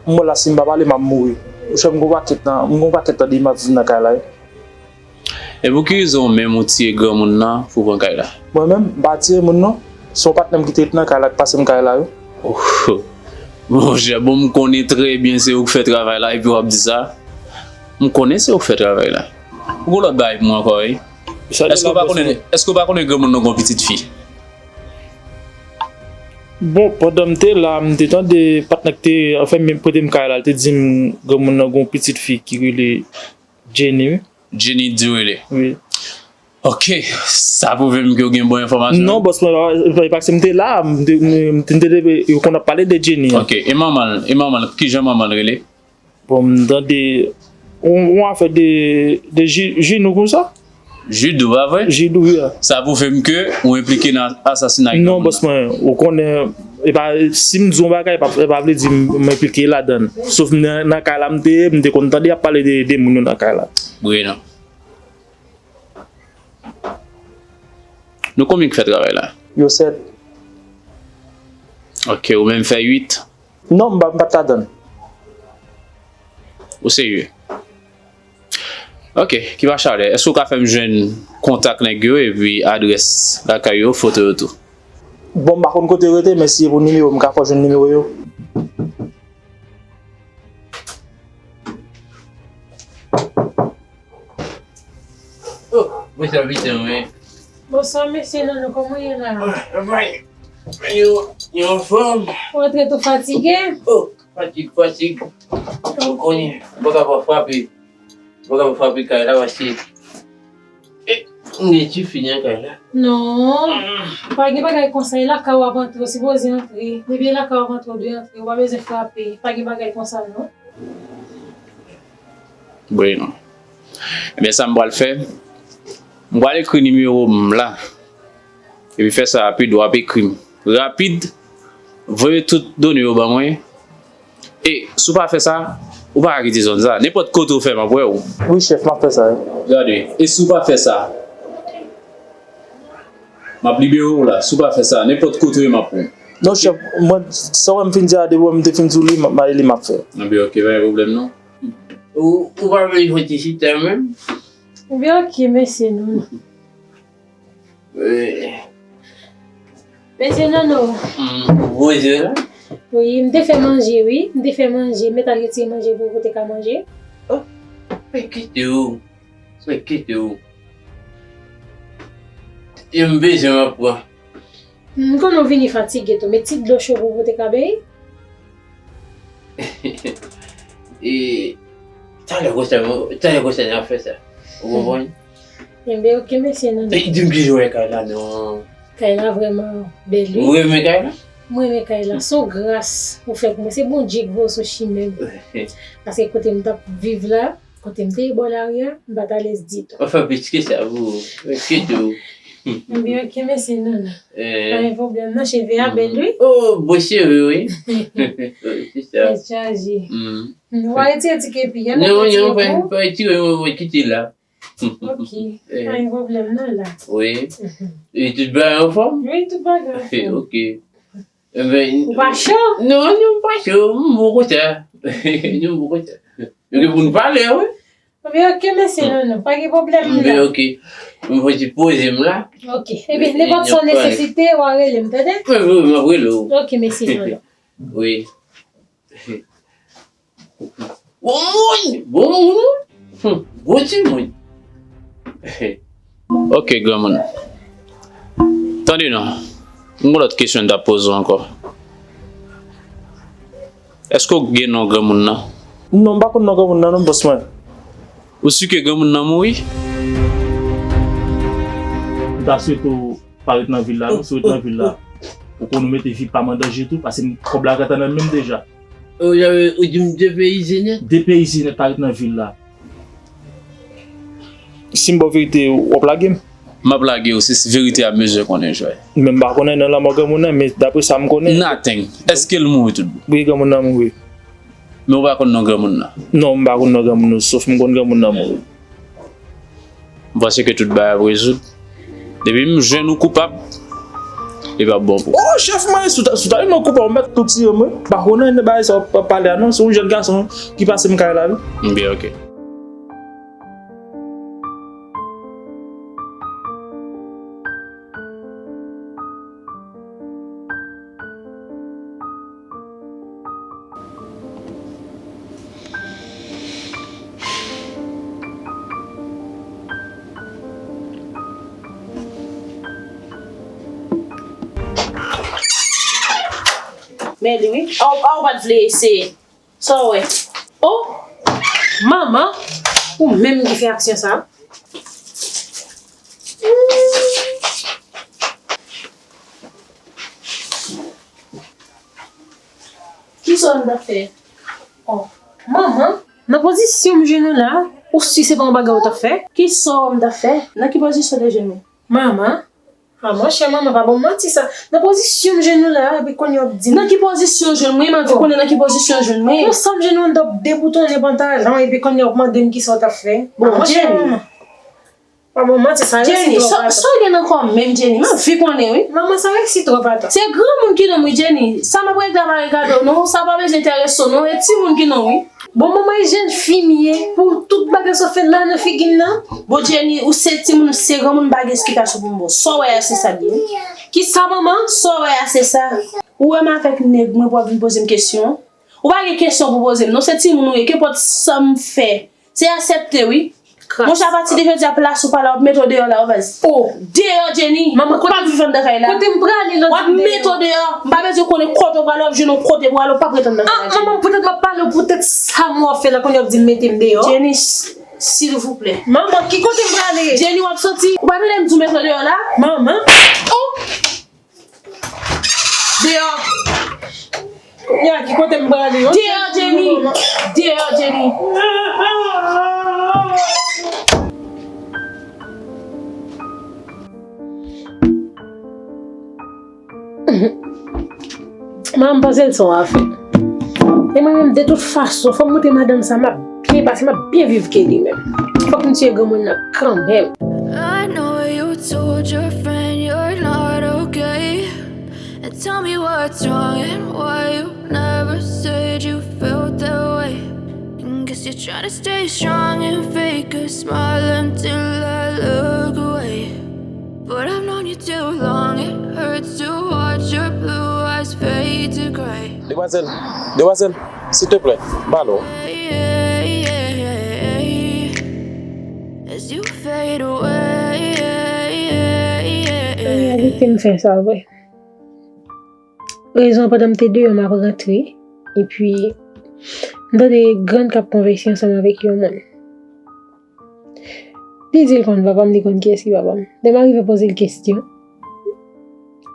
m wè la si m pa pale, m ap mouri. Ou chè m gon pakèt nan, m gon pakèt tan de m ap viv nan kay la wi. E pou ki rezon ou menm ou tiye granmoun nan pou pran kay la? Mwen menm, m pa tiye moun non. Se yon patnè m ki te ret nan kay la, ki pase m kay la wi. Oh, monchè, bon, m konnen trè byen se ou k fè travay la epi w ap di sa. M konnen se ou k fè travay la. Ou gon lòt bagay pou mwen ankò, wi. Èske ou pa konnen, èske ou pa konnen granmoun nan gon pitit fi? Bon, pandan m te la, m te tande patnè k te, anfen, menm prete m kay la, l te di m granmoun nan gon pitit fi ki rele Jenny, wi. Jenny Durele. Wi. Ok, sa pwouve m ke w gen bon enfòmasyon. Non, bòs mwen, e paske m te la, m te, m te, m te, yo konn ap pale de Jenny an. Ok, e manman l, e manman l, kijan manman l rele? Bon, m tande, yon, yon afè de, de Ji-, Jinou konsa. Jidou, pa vre? Jidou, wi. Sa pwouve m ke ou enplike nan asasina granmoun nan. Non, bòs mwen, ou konnen, e pa, si m di yon bagay, e pa, e pa vle di m, m enplike ladan l. Sof nan, nan kay la m te ye, m te konn tande y ap pale de, de moun yo nan kay la. Wi, non. Nou konbyen k fè travay la? Yo sèt. Ok, ou menm fè uit? Non, m pa, m pa t ladan l. Ou serye? Ok, ki pa chalè. Èske ou ka fè m jwenn kontak nèg yo epi adrès lakay yo, foto yo tou? Bon, m pa konn kote yo rete, men si se pou nimewo, m ka fè w jwenn nimewo yo. Oh, mwen sèvitè mwen. Bonswa, mesye Nono, kòman w ye la? Mwen, mwen, yo, yo anfòm. Ou antre tou fatige? Oh, fatig, fatig. Ou konnen, m pa ka pa frape. M pa ka pa frape kay la, paske, eh, m gen ti fi nan kay la. Non, pa gen bagay konsa, e lakay ou w ap antre, ou sipoze antre. Depi e lakay ou w ap antre, ou dwe antre, ou pa bezwen frape. Pa gen bagay konsa, non. Byen. Ebyen, sa m pral fè, M pral ekri nimewo m la. Epi fè sa rapid, w ap ekri m rapid. Voye tout done yo ban mwen. E si w pa fè sa, ou pa ka kite zòn sa. Nenpòt kote w fè, m ap wè w. Wi, chèf, m ap fè sa, wi. Gade, e si w pa fè sa, m ap libere w la. Si w pa fè sa, nenpòt kote w ye, m ap wè w. Non, chèf, mwen, sa w wè m fin di a, depi w wè m te fin di w li, m, m ale li, m ap fè. Anben, ok, pa gen pwoblèm, non. Ou, ou pa vle jwenn ti chita menm? Anben, ok, mèsi, non. Wi. Mesye Nono. Mm, bonjou. Wi, m te fè manje, wi. M te fè manje. M mèt al retire manje pou ou, pou w te ka manje. Oh, men kite w. Men kite w. E m bezwen, m ap pran. M konnen w vini fatige tou, men ti dlo cho pou ou, pou w te ka beny. E, talè konsa, talè konsa n ap fè sa. Ou konprann? Enben, ok, mèsi, non. E, di m kijan w wè kay la, non. Kay la vrèman bèl, wi. Ou renmen kay la? Mwen renmen kay la. Se yon gras ou fè pou mwen. Se Bondye ki voye w sou chimen m. Paske kote m t ap viv la, kote m te ye bò lari a, m pa t alèz ditou. Anfen, plis ke sa, boo. Kite w. Enben, ok, mèsi, non, non. Eh. Pa gen pwoblèm, non, cheve a bèl, wi. Oh, bon cheve, wi. Se sa. Tèt chaje. Mm. Ou pa retire ti kepi a, non, non, pa retire, pa retire, mwen kite la. Ok, eh, pa gen pwoblèm, non, la. Wi. Mhm. E tout bagay anfòm? Wi, tout bagay anfòm. Ok. Enben, ou pa cho? Non, non, m pa cho. M bon konsa. Non, m bon konsa. Nou gen pou n pale, wi. Enben, ok, mèsi, non, non. Pa gen pwoblèm, non. Enben, ok. M fè ti poze m la. Ok. Enben, nenpòt sa w nesesite, w a rele m, tande? Wi, wi, m ap rele w. Ok, mèsi, non, non. Wi. Bon moun! Bon moun, wi. Hum, bon timoun. Ok, granmoun. Tande non. M gon lòt kesyon m t ap poze w ankò. Èske w gen non granmoun nan? Non, m pa konn non granmoun nan, non, bòs mwen. Ou si ke granmoun nan mouri? M ta swete w pa ret nan vil la, non, si w ret nan vil la, ou konn ou mete vi pa m an danje tou, paske m, kòb la gentan nan men m deja. Ou, ou di m depeyize nèt? Depeyize nèt, pa ret nan vil la. Si m ba w verite, w ap lage m? M ap lage w, se verite a m bezwen konnen, Joy. Men m pa konnen nan lanmò granmoun nan, men daprè sa m konnen. Nothing. Èske l mouri tout bon? Wi, granmoun nan mouri. Men w pa konn non granmoun nan? Non, m pa konn non granmoun nan, sof m konn granmoun nan mouri. M panse ke tout bagay ap rezoud. Depi m jwenn ou koupab, li p ap bon pou ou. Oh, chèf mwen, si w ta, si w ta jwenn mwen koupab, ou mèt tou tiye m, wi. M pa konnen de bagay sa w ap pale a, non. Se yon jèn gason ki pase m kay la, wi. Byen, ok. Men li wi. A w, a w pa t vle eseye. Sa w wè? Oh! Manman! Ou menm ki fè aksyon sa a? Kisa w wè m t ap fè? Oh, manman, nan pozisyon m jwenn ou la, ou si se pa yon bagay ou t ap fè? Kisa w wè m t ap fè? Nan ki pozisyon w te jwenn mwen? Manman, a monchè, manman, pa ban m manti sa. Nan pozisyon m jwenn ou la, epi kounye a w ap di m. Nan ki pozisyon w jwenn mwen? M anvi konnen nan ki pozisyon w jwenn mwen. Konsa m jwenn ou anndan w deboutonnen pantalon, epi kounye a w ap mande m kisa w t ap fè. Bon, a monchè, Jenny. Manman. Pa ban m manti, sa resi twòp atan. Jenny, sa, sa w gen nan kò w menm, Jenny? M anvi konnen, wi. Manman, sa resi twòp atan. Se granmoun ki nonm, wi, Jenny. Sa m ap regle a pa regade w, non. Sa pa bezwen enterese w, non. E timoun ki nonm, wi. Bon, manman, e jèn fi m ye. Pou tout bagay sa w fè la nan figi m nan. Bon, Jenny, ou se timoun, m se granmoun, m pa gen esplikasyon pou m ba w. Sa w wè a, se sa l ye, wi. Kisa, manman? Sa w wè a, se sa. Ou wè m avèk nèg mwen pou w ap vin poze m kesyon? Ou pa gen kesyon pou poze m, non. Se timoun ou ye, kenpòt sa m fè. Se aksepte, wi. Kras. Monchè, apati de jodi a, plas ou pa la, w ap mete w deyò la, wi, baz. Oh. Deyò, Jenny. Manman, kote, pa viv anndan kay la. Kote m prale, non, w ap mete w deyò. M pa bezwen konnen kote w prale, w ap jwenn yon kote pou ale, w p ap ret anndan kay la, Jenny. Ah, manman, poutèt m ap pale w, poutèt sa m wè w ap fè la, kounye a w ap di m mete m deyò. Jenny, s-, silvouplè. Manman, ki kote m prale? Jenny, w ap soti. Ou pa tande m di w mete w deyò la? Manman. Oh! Deyò! Kounye a, ki kote m prale? Deyò, Jenny! Deyò, Jenny! Manman. Deyò, Jenny! Manman m panse l se yon afè. E mwen menm, de tout fason, fò m montre madanm sa, m ap byen pase, m ap byen viv ke li menm. Fòk m tiye granmoun nan kanmenm. I know you told your friend you're not okay. And tell me what's wrong and why you never said you felt that way. And guess you're trying to stay strong and fake a smile until I look away. But I've known you too long, it hurts to watch your blue eyes fade to gray. Demwazèl, demwazèl, silteplè, ba non. As you fade away. An reyalite, m fè sa vre. Rezon, pandan m te deyò, m ap rantre, epi m tande Grann k ap konvèse ansanm avèk yon moun. Li di l konn papa m, li konn kiyès ki papa m. Lè m arive poze l kesyon,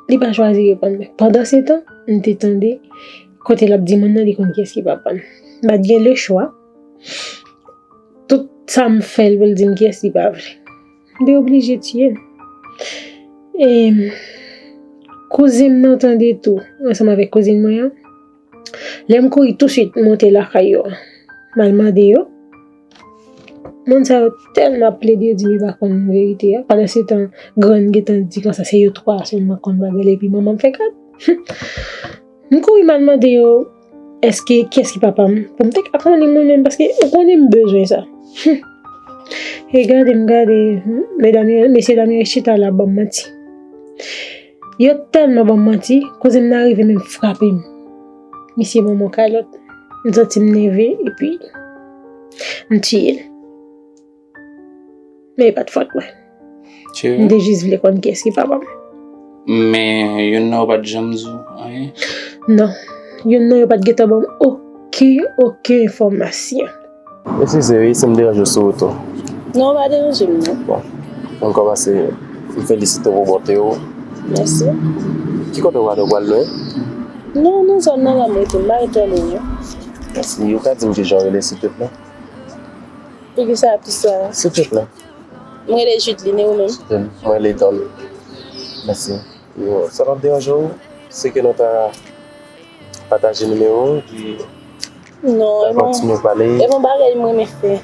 li pa chwazi reponn mwen. Pandansetan, m te tande kote l ap di moun nan li konn kiyès ki papa m. M pa t gen lechwa. Tout sa m fè l pou l di m kiyès li pa vle. M te oblije tiye l. E kouzen m nan tande tou, ansanm avèk kouzin mwen an. Lè m kouri touswit monte lakay yo, m al mande yo. Moun sa yo tèlman ap plede, yo di m yo pa konn verite a. Pandansetan, Grann gentan di konsa se yo twa sèlman konn bagay la, epi manman m fè kat. M kouri m al mande yo, èske, kiyès ki papa m? Pou m te ka konnen mwen menm, paske ou konnen m bezwen sa. E gade m gade, hmm, medam yo, mesye dam yo chita la ap ban m manti. Yo tèlman ban m manti, kouzin m nan rive menm frape m. Misye ban m yon kalòt. M santi m nève, epi m tiye l. Men e pa t fòt mwen. M te jis vle konn kiyès ki papa m. Men youn nan yo pa t janm di w anyen? Non. Youn nan yo pa t gentan ban m okenn, okenn enfòmasyon. Eskize wi si m deranje w sou wout ou. Non, pa deranje m non. Bon, ankò pase, m felisite w pou bonte w. Mèsi. Ki kote w prale, w pral lwen? Non, nan zòn nan la m rete, m pa ret twò lwen non. Mèsi. Ou ka di m kijan w rele, silteplè? Poukisa ap istwa a? Silteplè. Mwen rele Judeline, e ou menm? Mwen rele Don. Mèsi. Yo, sa p ap deranje w si ke nou ta pataje nimewo w, epi... Non, e bon, kontinye pale. E bon bagay mwen renmen fè.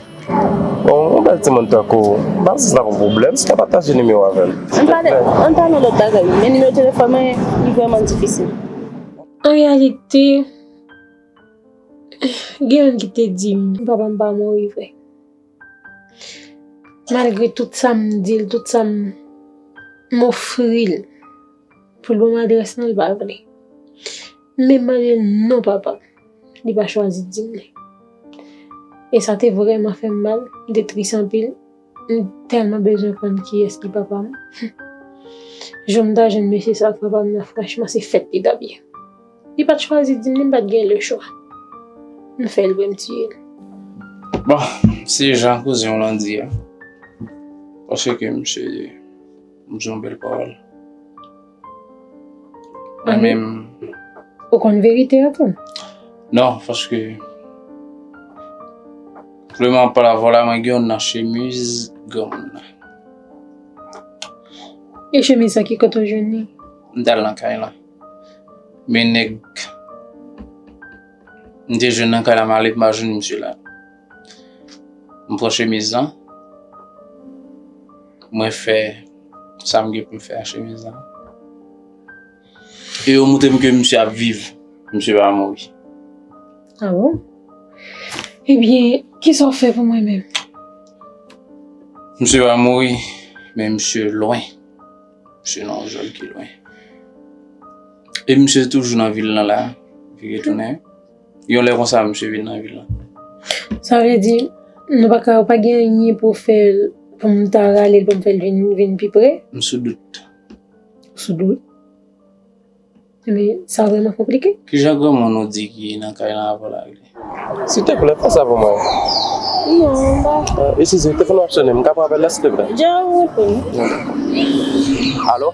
Bon, yon bèl timoun tankou w, m pa panse sa pran pwoblèm si w ta pataje nimewo avè m. Ann pale, ann pale yon lòt bagay wi, men nimewo telefòn mwen, li vrèman difisil. An reyalite, gen youn ki te di m papa m pa mouri vre. Malgre tout sa m di l, tout sa m, m ofri l pou l ban m adrès lan, l pa vle. M menm mande l non papa m, li pa chwazi di m li. E sa te vrèman fè m mal, m te tris anpil. M tèlman bezwen konn kiyès ki papa m. Jou m ta jwenn mesye sa ak papa m nan, franchman, se fèt li t ap ye. Li pa t chwazi di m li, m pa t gen lechwa. M fè l vre, m tiye l. Bon, se jan kouzen w lan di a. Paske misye, misye yon bèl pawòl. Mwen menm. Ou konn verite a tou? Non, paske pou le moman pale avè w la, mwen gen youn nan chemiz granmoun nan. E chemiz sa, ki kote w jwenn li? M t al nan kay lan. Men nèg m te jwenn nan kay la, m ale, m pa jwenn misye la. M pran chemiz lan. Mwen fè sa m gen pou m fè ak chemiz lan. E yo montre m ke misye ap viv. Misye pa mouri. Ah bon? Ebyen, kisa w fè pou mwen menm? Misye pa mouri, men misye lwen. Misye nan yon zòn ki lwen. E misye toujou nan vil lan la, vire tounen. Yon lè konsa, misye vin nan vil lan. Sa vle di, nou pa ka, ou pa gen anyen pou w fè l, pou m ta rale l, pou m fè l vin, vin pi pre? M sou dout. Sou dout? Men sa vrèman konplike. Kijan granmoun ou di ki nan kay lan avè w la rele? Silteplè, fè sa pou mwen. Non, m pa. Eskize, telefòn m ap sonnen, m ka pran apèl la, silteplè? Dja ou reponn. Alo?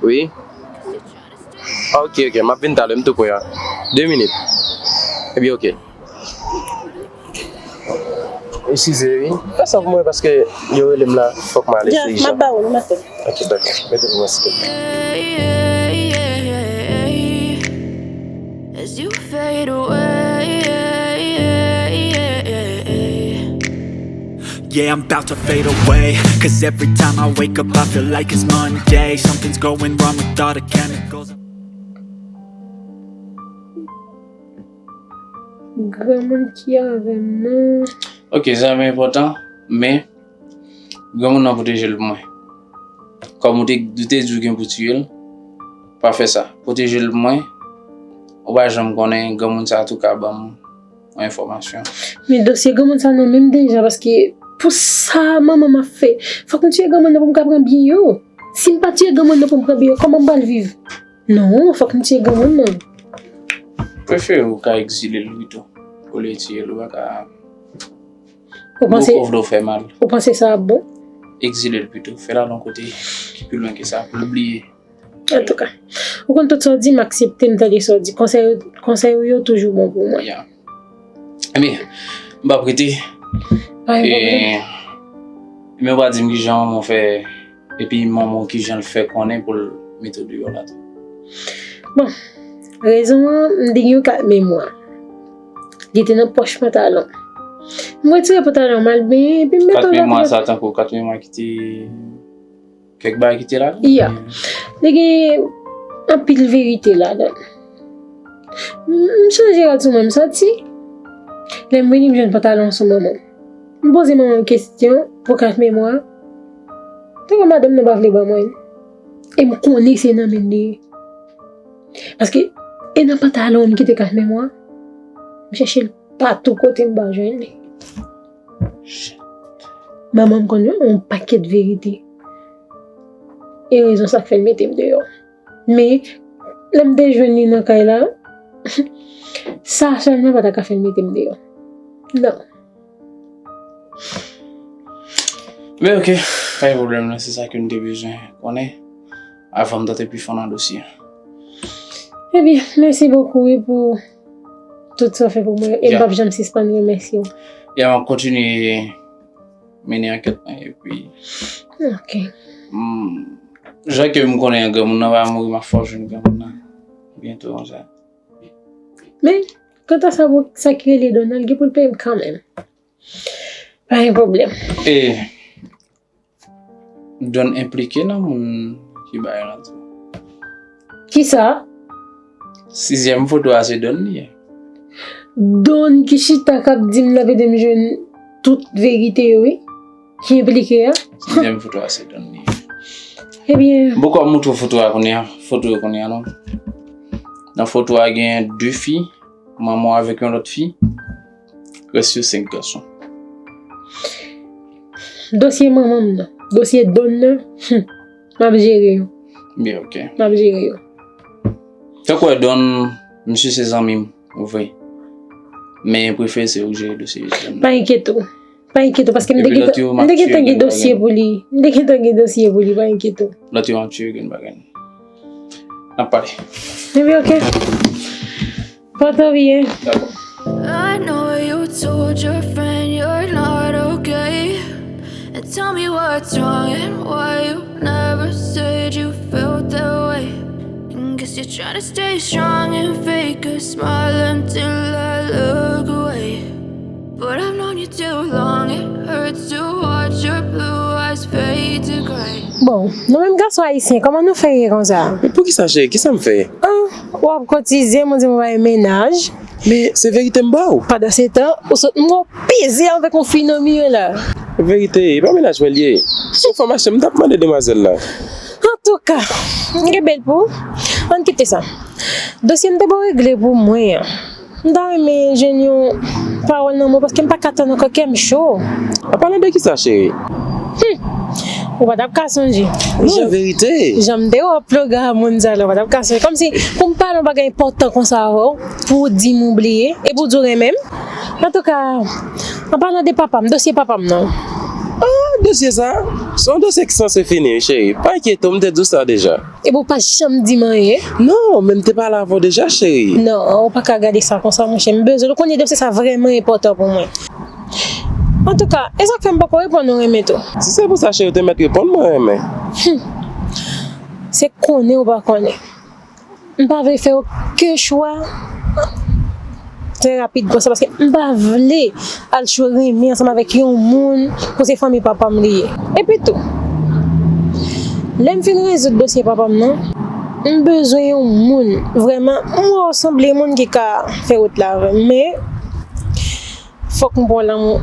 Wi? Ok, ok, m ap vin talè, m tou pre a. De minit. Ebyen, ok. Eskize, wi. Fè sa pou mwen paske yo rele m la, fòk m ale, se ijan. Dja, m ap ba ou l, ou mèt fè l. Ok, dakò. Mete pou mwen, silteplè. As you fade away. Yeah, I'm about to fade away. Cause every time I wake up, I feel like it's Monday. Something's going wrong with all the chemicals. Granmoun ki avè m nan. Ok, sa pa enpòtan, men granmoun nan pwoteje l pou mwen. Kòm ou te, ou te di w gen pou tiye l, pa fè sa. Pwoteje l pou mwen. Ou pa janm konnen, granmoun sa tou ka ban m yon enfòmasyon. Men dosye granmoun sa nan men m deja, paske pou sa manman m ap fè, fòk m tiye granmoun nan pou m ka pran byen yo. Si m pa tiye granmoun nan pou m pran byen yo, kòman m pral viv? Non, fòk m tiye granmoun nan. Prefere ou ka egzile l pito, olye tiye l, ou pa ka. Ou panse, Boko vle w fè mal. Ou panse sa ap bon? Egzile l pito, fè l al yon kote ki pi lwen ke sa, pou l bliye. Antouka, ou konn tout sa w di, m aksepte, m tande sa w di. Konsèy, konsèy ou yo toujou bon pou mwen. Yeah. Ebyen, m p ap rete. Pa gen pwoblèm. Ebyen, ou pa di m kijan manman w fè, epi manman w kijan l fè konnen pou l mete w deyò la tou. Bon, rezon an, m te gen yon kat memwa. Li te nan pòch pantalon. M retire pantalon m al benyen, epi m mete l nan pòch. Kat memwa sa tankou kat memwa ki te Kèk bagay ki te ladan? Ya. Li gen anpil verite ladan l. M chanje rad sou mwen, m soti. Lè m vini, m jwenn pantalon sou manman m. M poze manman m kesyon pou kat memwa. Tankou madanm nan pa vle ban mwen l. E m konnen se nan men l li ye. Paske e nan pantalon an m kite kat memwa. M chèche l patou kote m pa jwenn li. Manman m konn yon pakèt verite. E rezon sa k fè l mete m deyò. Men, lè m te jwenn li nan kay la, sa sèlman pa ta ka fè l mete m deyò. Non. Men oke, pa gen pwoblèm nan, se sa ke m te bezwen konnen avan m tante pi fon nan dosye an. Ebyen, mèsi bokou wi pou tout sa w fè pou mwen. E m p ap janm sispann remèsye w. Ya, m ap kontinye mennen ankèt mwen epi. Ok. Jan ke m konnen an granmoun nan va mouri, m ap fè w jwenn granmoun nan byento konsa. Men, kanta sa, sa ki rele Donald, gen pou l peye m kanmenm. Pa gen pwoblèm. E Donn enplike nan moun ki bay yo nan tou. Kisa? Sizyèm foto a se Donn li ye. Donn ki chita k ap di m l ap ede m jwenn tout verite yo wi. Ki enplike a. Sizyèm foto a se Donn li ye. Ebyen. M poko ap moutre w foto a kounye a. Foto yo kounye a non. Nan foto a gen de fi. Manman w avèk yon lòt fi. Rès yo senk gason. Dosye manman m nan, dosye Donn nan, hmm, m ap jere yo. Byen, ok. M ap jere yo. Tankou wè Donn, misye se zanmi m, vre. Men prefere se ou k jere dosye Donn nan. Pa enkyete w. Pa enkyete w, paske m te gentan gen dosye pou li. M te gentan gen dosye pou li, pa enkyete w. Lòt yo m ap tire grenn bagay. N ap pale. Ebyen, ok. Pòte w byen. Dakò. I know you told your friend you're not okay. And tell me what's wrong and why you never said you felt that way. And guess you're trying to stay strong and fake a smile until I look away. But I've known you too long, it hurts to watch your blue eyes fade to gray. Bon, nou menm gason ayisyen, kòman nou fè ye konsa? Men poukisa cheri, kisa m fè? Ah, w ap kotize m, ou di m ou pa gen mennaj. Men se verite m ba w. Pandansetan, ou sot m wè w peze avèk yon fi nan mi an la. Verite, e pa mennaj mwen l ye. Se enfòmasyon m t ap mande demwazèl la. Antouka, m gen bèl pou ou. Ann kite sa. Dosye m te ba w regle pou mwen an. M ta renmen jwenn yon pawòl nan men w paske m pa ka tann ankò, kè m cho. An palan de kisa, cheri? Hum! Ou pa t ap ka sonje. Non, verite. Jan m te wè w ap ploga a moun sa la, ou pa t ap ka sonje. Kòmsi, pou m pale yon bagay enpòtan konsa avè w, pou w di m ou bliye, epi w di w renmen m? Antouka, an palan de papa m, dosye papa m nan. Ah, dosye sa? Se yon dosye ki sanse fini, wi, cheri. Pa enkyete w, m te di w sa deja. Epi w pa janm di m anyen. Non, men m te pale avè w deja, cheri. Non, ou pa ka gade sa konsa, monchè. M bezwen l. Ou konnen dosye sa vrèman enpòtan pou mwen. Antouka, e sa k fè m poko reponn ou renmen tou? Si se pou sa, cheri, ou te mèt reponn mwen renmen. Hum. Se konnen ou pa konnen. M pa vle fè okenn chwa. trè rapid konsa, paske m pa vle al cho renmen ansanm avèk yon moun pou se fanmi papa m li ye. Epi tou, lè m fin rezoud dosye papa m nan, m bezwen yon moun, vrèman, m wè w sanble moun ki ka fè wout la avè m, men fòk m pran lanmou.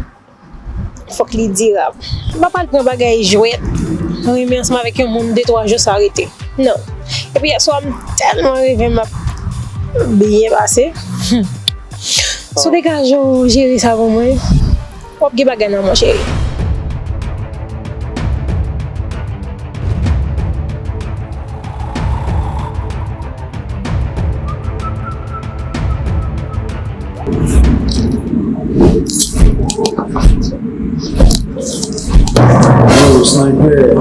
Fòk li dirab. M pa pral pran bagay jwèt, renmen ansanm avèk yon moun de twa jou sa rete. Non. Epi yèswa m tèlman reve m ap byen pase. Hmm. Si w degaje w jere sa pou mwen, w ap gen bagay nan men w, cheri. Yo, sniper.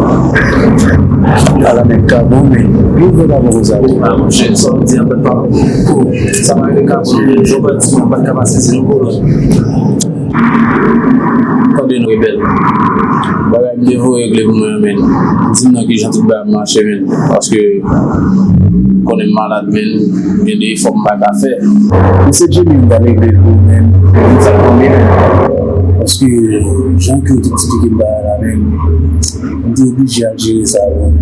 Ala nèg ka bon, men. Yo, vre pa bon konsa, wi. Ah, monchè, sa w di an fèt pa bon. Sa pa rive ka bon, men. Yo, pa di, mwen pa t ka pase, se yon kolòn. Tande non, rebèl. Bagay m te voye regle pou mwen an, men. Di m nan kijan tout bagay ap mache, men. Paske konnen m malad, men. Gen de efò m pa ka fè. Men se Jenny m pral regle l pou ou, men. Ou sa konnen, men. Paske jan ke w te eksplike m bagay la, men. M te oblije al jere sa, men.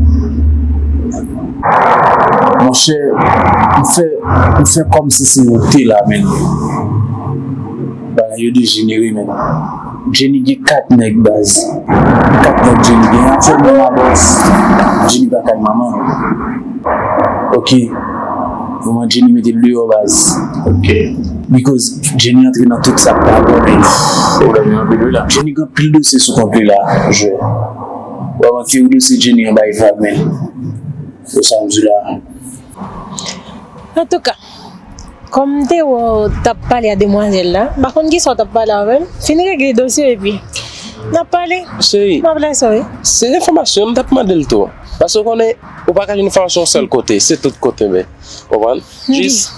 Monchè, m fè, m fè kòmsi se ou te la, men. Bagay yo dejenere, men. Jenny gen kat nèg, baz. Kat nèg Jenny gen. Aktyèlman, la, baz, Jenny pa kay manman. Ok. Manman Jenny mete l deyò, baz. Ok. Because Jenny antre nan tout sa k pa bon, men. Pwoblèm yo anpil, wi, la. Jenny gen anpil dosye sou kont li la, jwè. Ou pa manke yon dosye Jenny anba efab, men. Se sa m di la. Antouka, kòm m te wè w t ap pale a demwazèl la, m pa konn kisa w t ap pale avè l, fin regle dosye w epi n ap pale. Cheri, m ap lese w, wi. Se enfòmasyon m t ap mande l tou. Paske w konnen, ou pa ka jwenn enfòmasyon yon sèl kote, se tout kote, men. Konprann? M byen, jis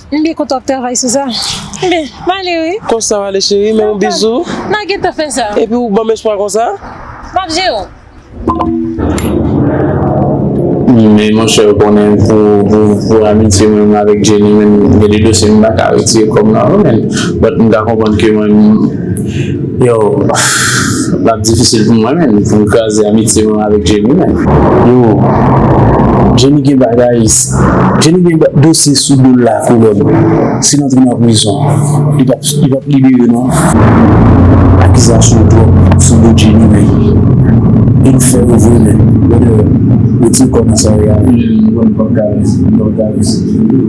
m byen kontan w ap travay sou sa. Byen, m ale, wi. Konsa w ale, cheri, men yon bizou. N a gentan fè sa. Epi w ban m espwa konsa? M ap jere w. Men monchè, ou konnen pou, pou, pou amitye mwen avèk Jenny, men gen de dosye m pa ka retire kòb nan, non, men. But m ka konprann ke mwen, yo, l ap difisil pou mwen, men, pou m kraze amitye mwen avèk Jenny, men. Yo, Jenny gen bagay, Jenny gen ba-, dosye sou do l la, kolòn. Si l antre nan prizon, li p ap, li p ap libere, non. Akizasyon twòp sou do Jenny, men. E l fè yo vre, men. Brother, retire kò nan sa w ye a, men.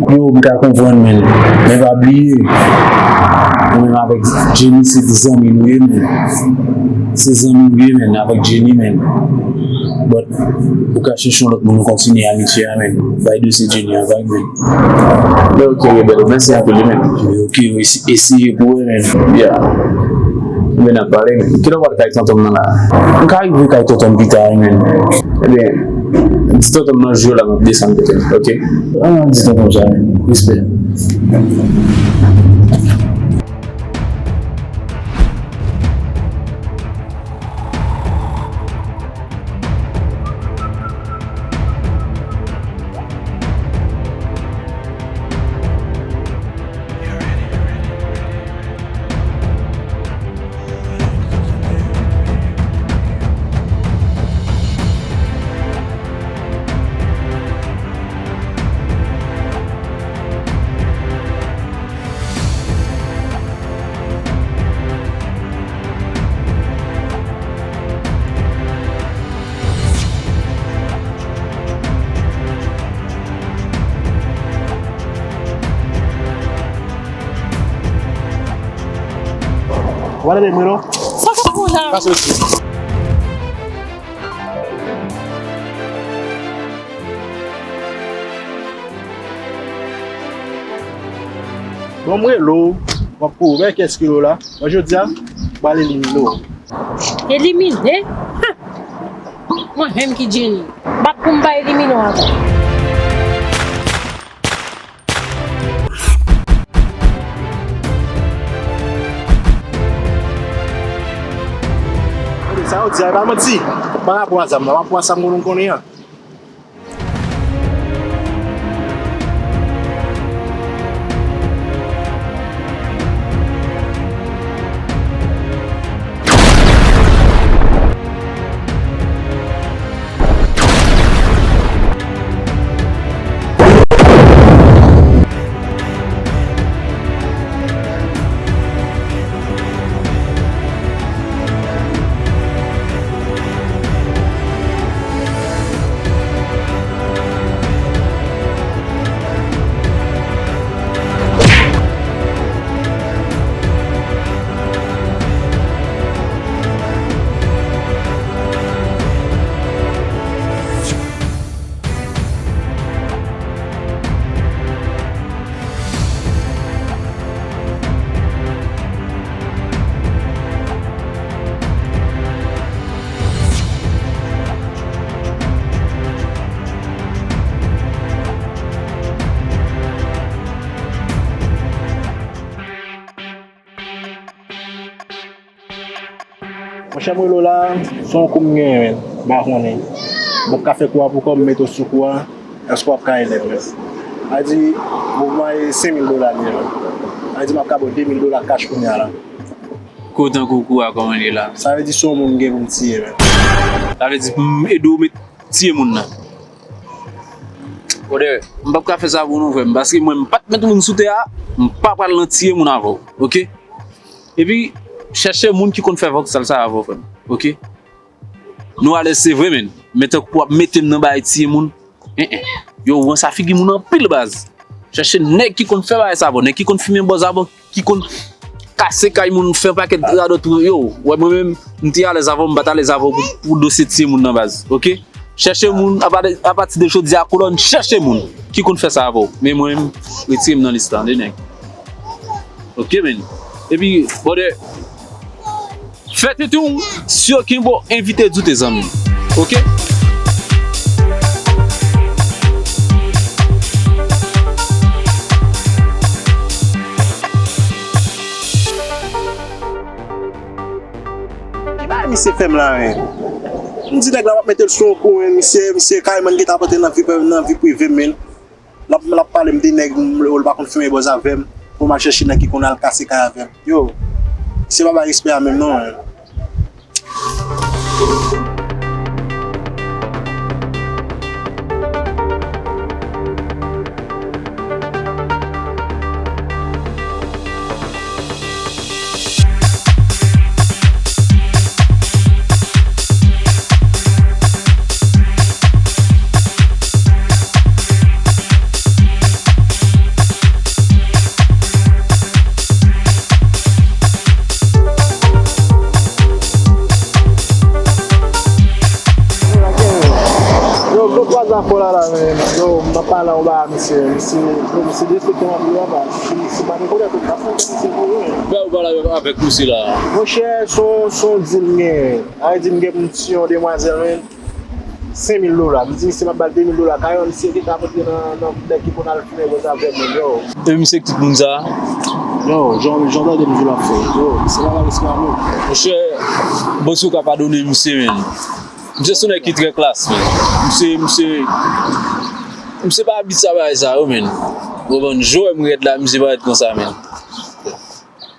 Yo, m ka konprann, men. Men pa bliye, nou menm avèk Jenny, se zanmi nou ye, men. Se zanmi nou ye, men, avèk Jenny, men. But, ou ka chèche yon lòt moun, nou kontinye amitye a, men. Bay dosye Jenny an vag, men. Men ok, rebèl, mèsi anpil, men. Ok, wi, eseye pou wè, men. Yeah. Men n ap pale, men. Kilè w pral kay tonton m nan la? M ka rive kay tonton m pita, wi, men. Ebyen, di tonton m nan jou la, m ap desann kote l, ok? Ah, di tonton m sa, men. Respè. Ou pa tande m wi non? Sa k ap fè w la? Pa soti. Bon, m rele w, w ap kouri. Men kiyès ki rele w la? Bon, jodi a, m pral elimine w. Elimine? Hum! Mwen menm ki Jenny. Bat pou m pa elimine w ankò. Tande, sa yo di a, e pa manti. Pa rapò a zam nan, pa rapò a sa m konnen an. Chè m rele w la, se yon kou m genyen, men. M pa konnen. M p ap ka fè kou a pou kò m, m mete w sou kou a. Èske w ap ka ede m, men? A di, mouvman e senk mil dola li ye, men. A di, m ap ka ba w de mil dola kach kounye a la. Kou tankou kou a, kòman li ye la? Sa vle di se yon moun m gen pou m tiye, men. Sa vle di pou m ede w met tiye moun nan. Brother, m p ap ka fè sa pou nou, frè m, paske mwen, m pa t met moun sou tè a, m pa pral nan tiye moun avè w, oke? Epi, chèche moun ki konn fè vòksal sa avè w, frè m, oke? Nou alèz se vre, men, men tankou pou w ap mete m nan bagay tiye moun, en, en. Yo ranse figi moun anpil, baz. Chèche nèg ki konn fè bagay sa avè w, nèg ki konn fimen bòz avè w, ki konn kase kay moun, fè yon pakèt radòt. Yo, wè, mwen menm, m te alèz avè w, m pa t alèz avè w pou, pou dosye tiye moun nan, baz, oke? Chèche moun, apa-, apati de jodi a, kolòn, chèche moun ki konn fè sa avè w. Men mwen menm, retire m nan lis la, de nèg. Oke, men. Epi, brother, fè tete w si okenn bò envite doute, zanmi. Oke? Ki bagay misye fè m la, men? M di nèg la m ap mete l sou yon kou, men misye, misye kareman gentan pote nan vi, nan vi prive m, men. L ap, l ap pale m de nèg, m, l pa konn fimen bòz avè m, pou m al chèche nèg ki konn al kase kay avè m. Yo, misye pa bay respè a menm non, men. Yo, gwo kwa zafò la la, men. Yo, m ap pale anba misye. Misye, yo, misye derespekte m anpil, papa. Si, si pa rekonèt ou, m pa fè misye pou ou, men. Bè ou pale avèk misye la. Monchè, se yon, se yon dil m genyen. A di m gen pou m tiye yon demwazèl, men. Senk mil dola. M di misye m ap ba l de mil dola. Kareman misye gentan ap antre nan, nan nèg ki konn al fimen bòz avè m, men, yo. E misye ki tout moun sa? Yo, jan, jan w tande m di w l ap fè. Yo, misye pa bay respè a menm. Monchè, bon, si w ka padone misye, men. Misye se yon nèg ki trè klas, men. Misye, misye, misye pa abitye a bagay sa yo, men. Ou konprann? Jan w wè m rèd la, misye pa rèd konsa, men.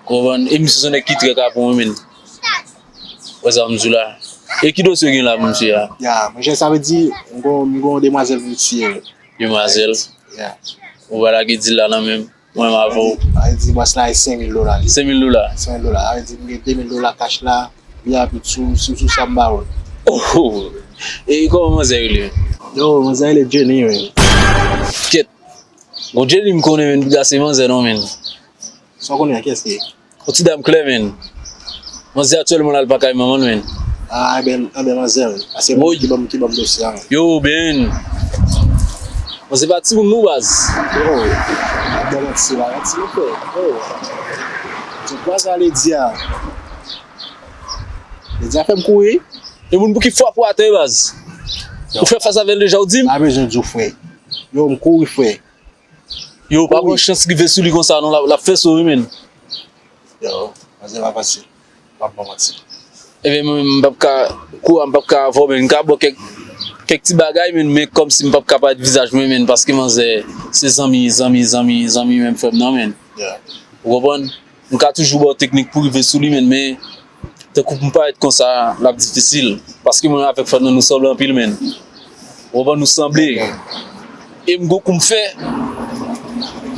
Ou konprann? E misye se yon nèg ki trè kapon, men. Wè sa m di w la. E ki dosye w gen la pou misye a? Ya, monchè, sa vle di, m gon, m gon demwazèl pou m tiye. Demwazèl? Ya. Ou va lage dil la nan men m, mwen m avè w. Sa vle di, bòs la, e senk mil dola li. Senk mil dola? Senk mil dola. Sa vle di, m gen de mil dola kach la, vip sou, sou, sou sa m ba w. Oh! E kòman manzè rele? Yo, manzè rele Jenny, men. Kèt. Bon, Jenny m konnen, men, piga se manzè non, men. Sa w konnen a kiyès li ye? Yon ti dam klè, men. Manzè aktyèlman la, l pa kay manman l, men. Ah, enben, enben, manzè, men. Ase mwen ki ban m, ki ban m dosye a, men. Yo, ben. Manzè pa timoun non, baz. Yo, ap ban manti la, manti nou fè. Yo. Di kwa sa Lady a. Lady a fè m kouri. E moun pou ki frape w atè, baz. Ou fè fas avè l deja, ou di m? Pa bezwen di w, frè. Yo, m kouri, frè. Yo, pa pran chans rive sou li konsa non, l ap, l ap fè so wi, men. Yo, manzè pa fasil. M p ap ba w manti. Ebyen, mwen menm, m p ap ka, kou a, m p ap ka avè w, men m ka ba w kèk, kèk ti bagay, men, men kòmsi m p ap ka parèt vizaj mwen, men, paske manzè, se zanmi, zanmi, zanmi, zanmi menm frè m nan, men. Ou konprann? M ka toujou ba w teknik pou rive sou li, men, men, tankou pou m parèt konsa, l ap difisil. Paske mwen avèk frè m nan, nou sanble anpil, men. Ou konprann, nou sanble. E m gon kou m fè.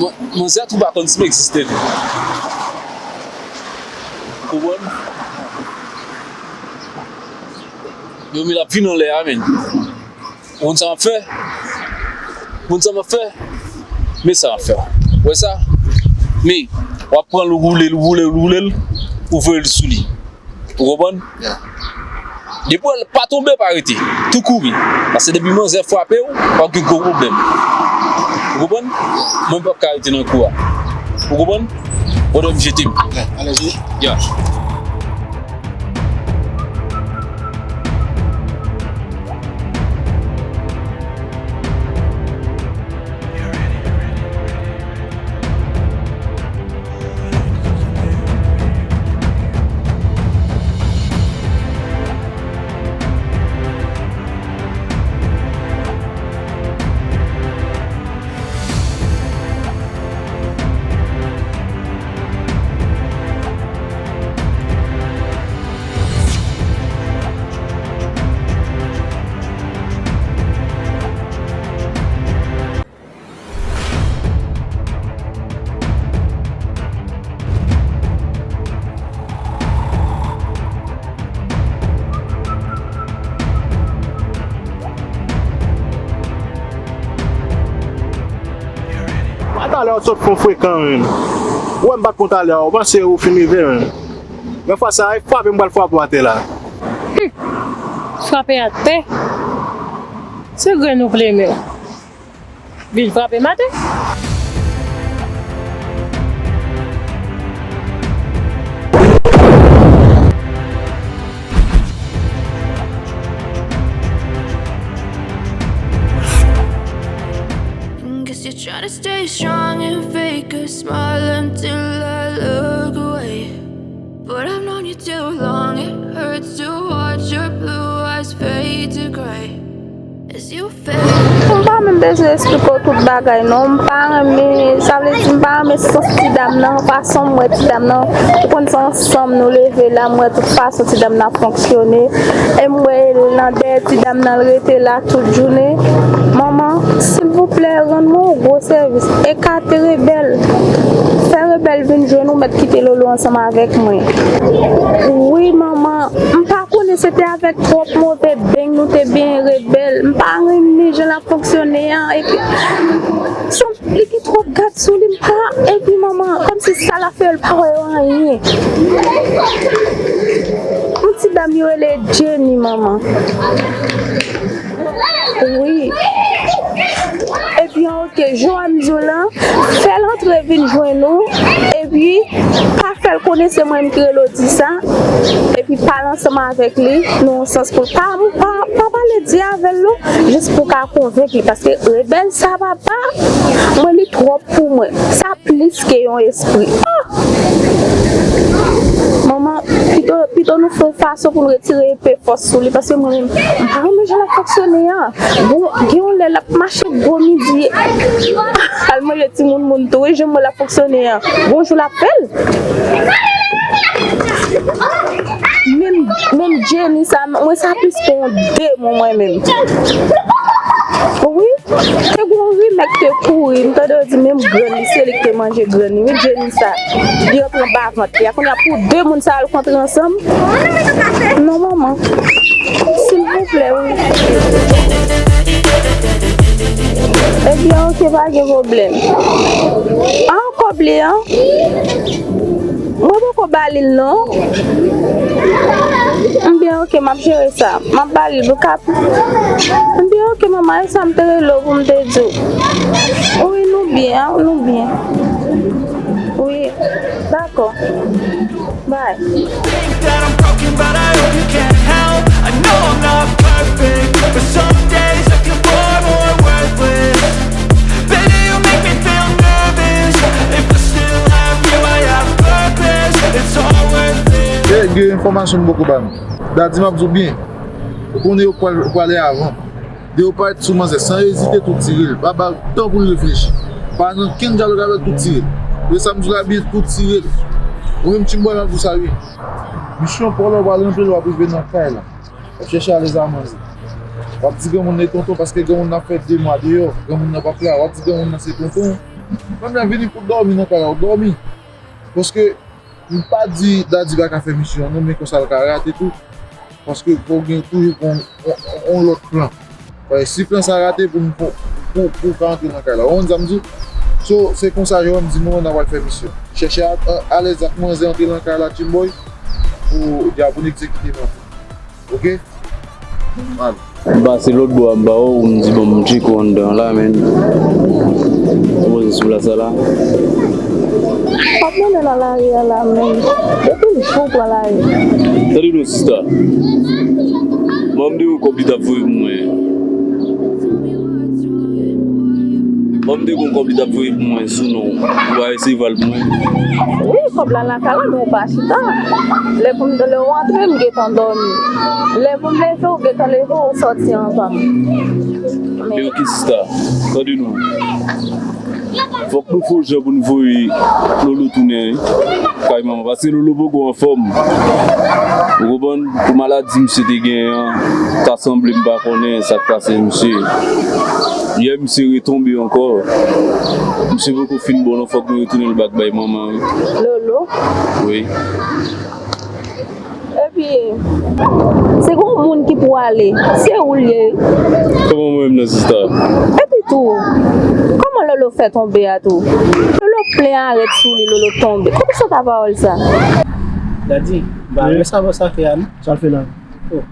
Mwen, manzè tou pa konn si m egziste tou. Ou konprann? Yo, men l ap vin anlè a, men. Ou konn sa m ap fè? Ou konn sa m ap fè? Men sa m ap fè. Ou wè sa? Men, w ap pran l, ou woule l, ou woule l, ou woule l, ou voye l sou li. Ou konprann? Depi w wè l pa tonbe, pa rete. Tou kouri. Paske depi manzè frape w, w ap gen gwo pwoblèm. Ou konprann? Mwen m p ap ka rete nan kou a. Ou konprann? Brother, m jete m. Alèz wi. Ya. Talè w sot fon frekan menm. Ou wè m pa t konn talè a, ou panse ou fin rive menm. Men fwa sa a, e frape m pral frape w atè la. Hum! Frape atè? Se grenn ou plemen. Vin frape m atè. Guess you're trying to stay strong and fake a smile until I look away. But I've known you too long, it hurts to watch your blue eyes fade to gray as you fade. M pa menm bezwen eksplike w tout bagay non. M pa renmen, sa vle di m pa renmen sans ti dam nan, fason m wè ti dam nan. Ou konn se ansanm nou leve la, m wè tout fason ti dam nan ap fonksyone. E m wè l nan dèyè ti dam nan, l rete la tout jounen. Manman, silvouplè, rann mwen yon gwo sèvis. Ekate rebèl. Fè rebèl vin jwenn ou, mèt kite Lolo ansanm avèk mwen. Wi, manman, m pa konnen se te avèk twòp move beny nou te benyen rebèl. M pa renmen jan l ap fonksyone an. Epi, se yon, li gen twòp gad sou li, m pa, epi manman, kòmsi sa l ap fè yo, l pa wè yo anyen. Yon ti dam yo rele Jenny, manman. Wi. Epi, an, oke, jan m di w lan, fè l antre vin jwenn ou, epi pa fè l konnen se mwen menm ki rele w di sa, epi pale ansanm avèk li nan yon sans pou l pa, pa, pa pale di avè l non, jis pou w ka konvenk li, paske rebèl sa papa, mwen li twòp pou mwen, sa plis ke yon espri. Oh! Manman, pito, pito nou fè yon fason pou nou retire epe fòs sou li, paske mwen menm, m pa renmen jan l ap fonksyone an. Bon, gen yon lè l ap mache gwo midi, al manje timoun moun tou, wi, jan m wè l ap fonksyone an. Gon jou l ap fè l. Menm, menm Jenny sa, mwen sa plis ke yon demon mwen menm. Wi, te gon rimè k te kouri, m tande yo di menm grann li, se li k te manje grann li. Wi, Jenny sa, li rantre anba vant li a. Kounye a pou de moun sa yo kontre ansanm. Non, manman. Silvouplè, wi. Ebyen, oke, pa gen pwoblèm. An, kòb li an? Mwen poko ba li l non. Ebyen, oke, m ap jere sa. M ap ba li l pou kap. Ebyen, oke, manman, e sa m te rele w pou m te di w. Wi, nou byen, nou byen. Wi, dakò. Bye. Think that I'm broken, but I hope you can't help. I know I'm not perfect, but some days I feel bored or worthless. Baby, you make me feel nervous. If I still have you, I have purpose. It's all worth it. E gen enfòmasyon m poko ba nou. Daddy, m ap di w byen. Ou konnen yo pral, pral avan. Depi w parèt sou manzè, san ezite, tou tire l. Pa ba l tan pou l reflechi. Pa nan kenn dyalòg avè l, tou tire l. Ou wè sa m di w la byen, tou tire l. Ou menm Tchimboy, m ap di w sa wi. Misyon pa w la, w pral ranpli l, w ap rive nan kay la. W ap chèche alèz a manzè. W ap di granmoun nan e tonton, paske granmoun nan ap fè de mwa deyò. Granmoun nan p ap la. W ap di granmoun nan se tonton. Fanmi a vini pou dòmi nan kay la, w dòmi. Paske M pa di Daddy pa ka fè misyon an non, men konsa l ka rate tou. Paske fò w gen toujou yon, yon, yon lòt plan. Paske si plan sa rate pou, pou, pou, pou w ka antre nan kay la. Ou konprann sa m di w? So, se konsa Jewòm di nou an, n a pral fè misyon. Chèche a, a, alèz ak manzè, antre nan kay la, Tchimboy, pou dyab ou egzekite nan. Oke? Mal. M pase lòt bò a, m pa wè w, m di bon, m tcheke w anndan an la, men. Ou poze sou plas la la. W ap mennen nan lari a la, men. Depi l jou pran lari. Tande non, sista. Ban m de yon kòb li t ap voye pou mwen. Ban m de yon kòb li t ap voye pou mwen sou non w. Ou pa resevwa l pou mwen. Wi, kòb la nan kay la, men ou pa chita. Lè pou m, lè w antre, m gentan dòmi. Lè pou m leve, ou gentan leve, ou sòti anvan m. Men oke, sista. Tande non. Fòk nou fè yon jan pou nou voye Lolo tounen kay manman. Paske Lolo poko anfòm. Ou konprann? Pou maladi misye te genyen an, ta sanble m pa konnen sa k pase misye. Yè misye retonbe ankò. Misye poko fin bon non, fòk nou retounen l bak bay manman wi. Lolo? Wi. Epi, si gon moun ki pou ale, se ou l ye. Kòman mwen menm nan sista? Epi tou, kòman lè Lolo fè tonbe a tou. Lolo plen arèt sou li, Lolo tonbe. Kote sot a pawòl sa? Daddy, m pa renmen sa bòs sa fè a, non. Sa l fè la? Oh,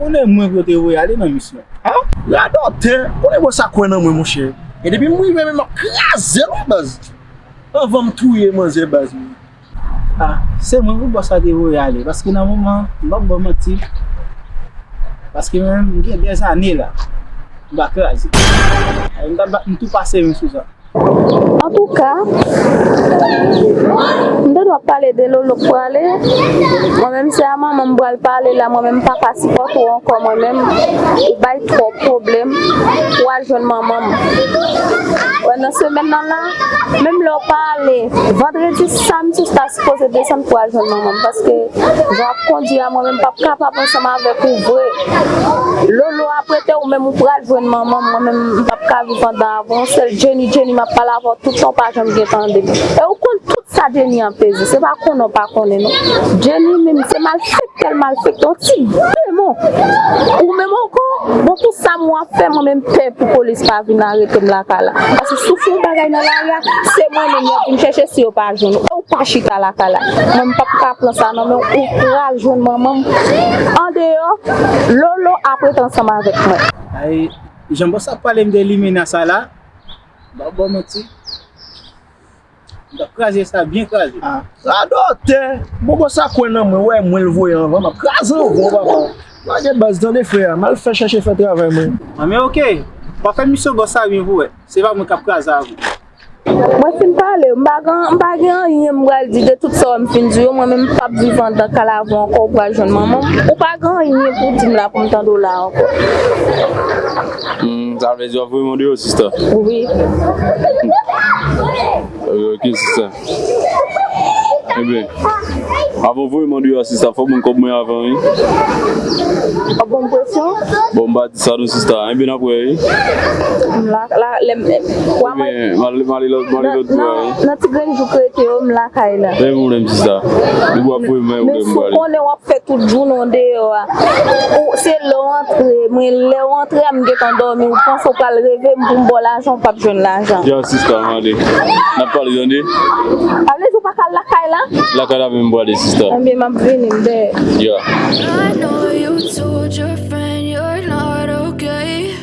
konnen mwen pou yo te voye ale nan misyon. Ah, radòtè, konnen bòs sa kwè nan mwen, monchè. E depi m rive, men m ap kraze l, wi, baz. Anvan m touye manzè, baz. Ah, se mwen pou bòs sa te voye ale, paske nan moman, m p ap ba w manti, paske mwen menm, m gen dèzane la, m pa kraze. M ta bat, m tou pase menm sou sa. Antouka, m te dwe ap pale de Lolo k prale. Mwen menm, se a manman m pral pale la, mwen menm, m pa ka sipòte w ankò, mwen menm, ou bay twòp pwoblèm pou al jwenn manman m. Wè, nan semèn nan la, menm lè w pa ale, vandredi, samdi, w ta sipoze desann pou al jwenn manman m, paske jan w ap kondui a, mwen menm, m p ap kapab ansanm avèk ou vre. Lolo ap rete, ou menm, ou pral jwenn manman m, mwen menm, m p ap ka viv anndan avè w. Sèl Jenny, Jenny, m ap pale avè w tout tan, w pa janm gen tande m. E ou konn tout sa Jenny an peze, se pa konnen w pa konnen, non. Jenny menm, se malfektè l malfektè, yon ti demon. Ou menm ankò, bon, pou sa m w ap fè, mwen menm pè pou polis pa vin arete m lakay la. Paske si w fè yon bagay nan lari a, se mwen menm y ap vin chèche si yo pa jwenn ou. E w pa chita lakay la. Mwen, m p ap ka pran sa nan men w, ou pral jwenn manman m andeyò, Lolo ap rete ansanm avèk mwen. Ay, jan bòs ap pale m de limena sa la, m p ap ba w manti. M t ap kraze sa byen kraze. Ah, radòtè! Bon, bòs sa kwè nan mwen, wè mwen l voye anvan, m ap kraze anvan w, papa. Lage baz, tande frè a, m al fè chèche fè travay mwen. Ah, men oke, w ap fè misyon bòs sa byen pou wè. Se pa mwen k ap kraze avè w. Mwen fin pale, m pa gen, m pa gen anyen m pral di de tout sa w wè m fin di yo, mwen menm m p ap viv anndan kay la avè w ankò, ou pral jwenn manman m. Ou pa gen anyen pou di m la pou m tande w la ankò. Hmm, sa vle di w ap voye m andeyò, sista? Wi. Ok, ok, sista. Ebyen, avan w voye m andeyò a, sista, fò w ban m kòb mwen avan, wi. W ap ban m presyon? Bon, m pa di sa non, sista. Ebyen, n ap wè, wi. M la, la, lè m, w a mwen. Ebyen, m ale, m ale lòt, m ale lòt bò a, wi. Nan, nan ti grenn jou k rete yo, m lakay la. Pa gen pwoblèm, sista. Depi w ap voye m, pa gen pwoblèm, m prale. Men si w konnen w ap fè tout jounen w deyò a. Ou, se lè w antre, mwen, lè w antre a, m gentan dòmi, ou panse w pral reve m pou m ba w lajan, w p ap jwenn lajan. Ya, sista, m ale. N ap pale, tande? A vle di w pa ka al lakay la? Lakay la menm m prale, sista. Ebyen, m ap vini, m dèyè. Ya. I know you told your friend you're not okay.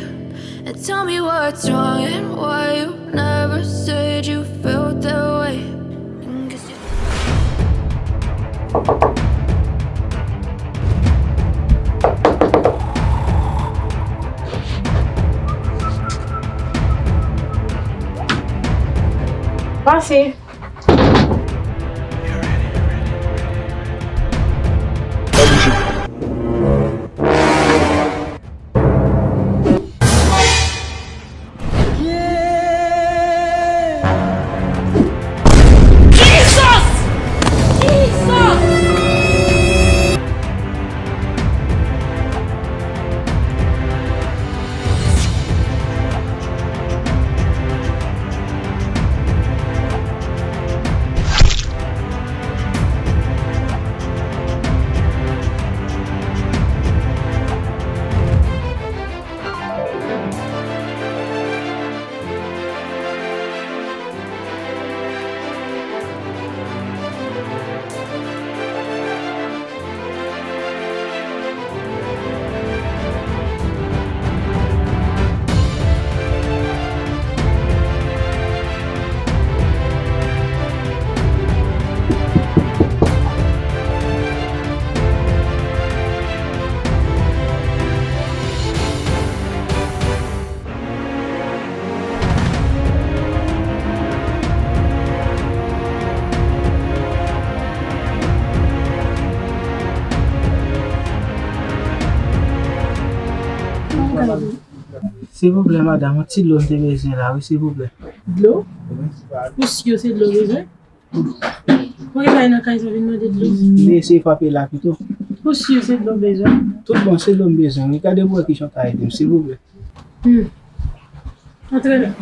And tell me what's wrong and why you never said you felt that way. Pase. Pa bouje. Silvouplè, madanm, yon ti dlo m te bezwen la, wi, silvouplè. Dlo? Wi. Ou si se dlo w bezwen? Ou gen bagay nan kay sa vin mande dlo? M te eseye frape la pito. Ou si se dlo w bezwen? Tout bon, se dlo m bezwen, wi. Gade pou wè kijan w ka ede m, silvouplè. Hmm. Antre la.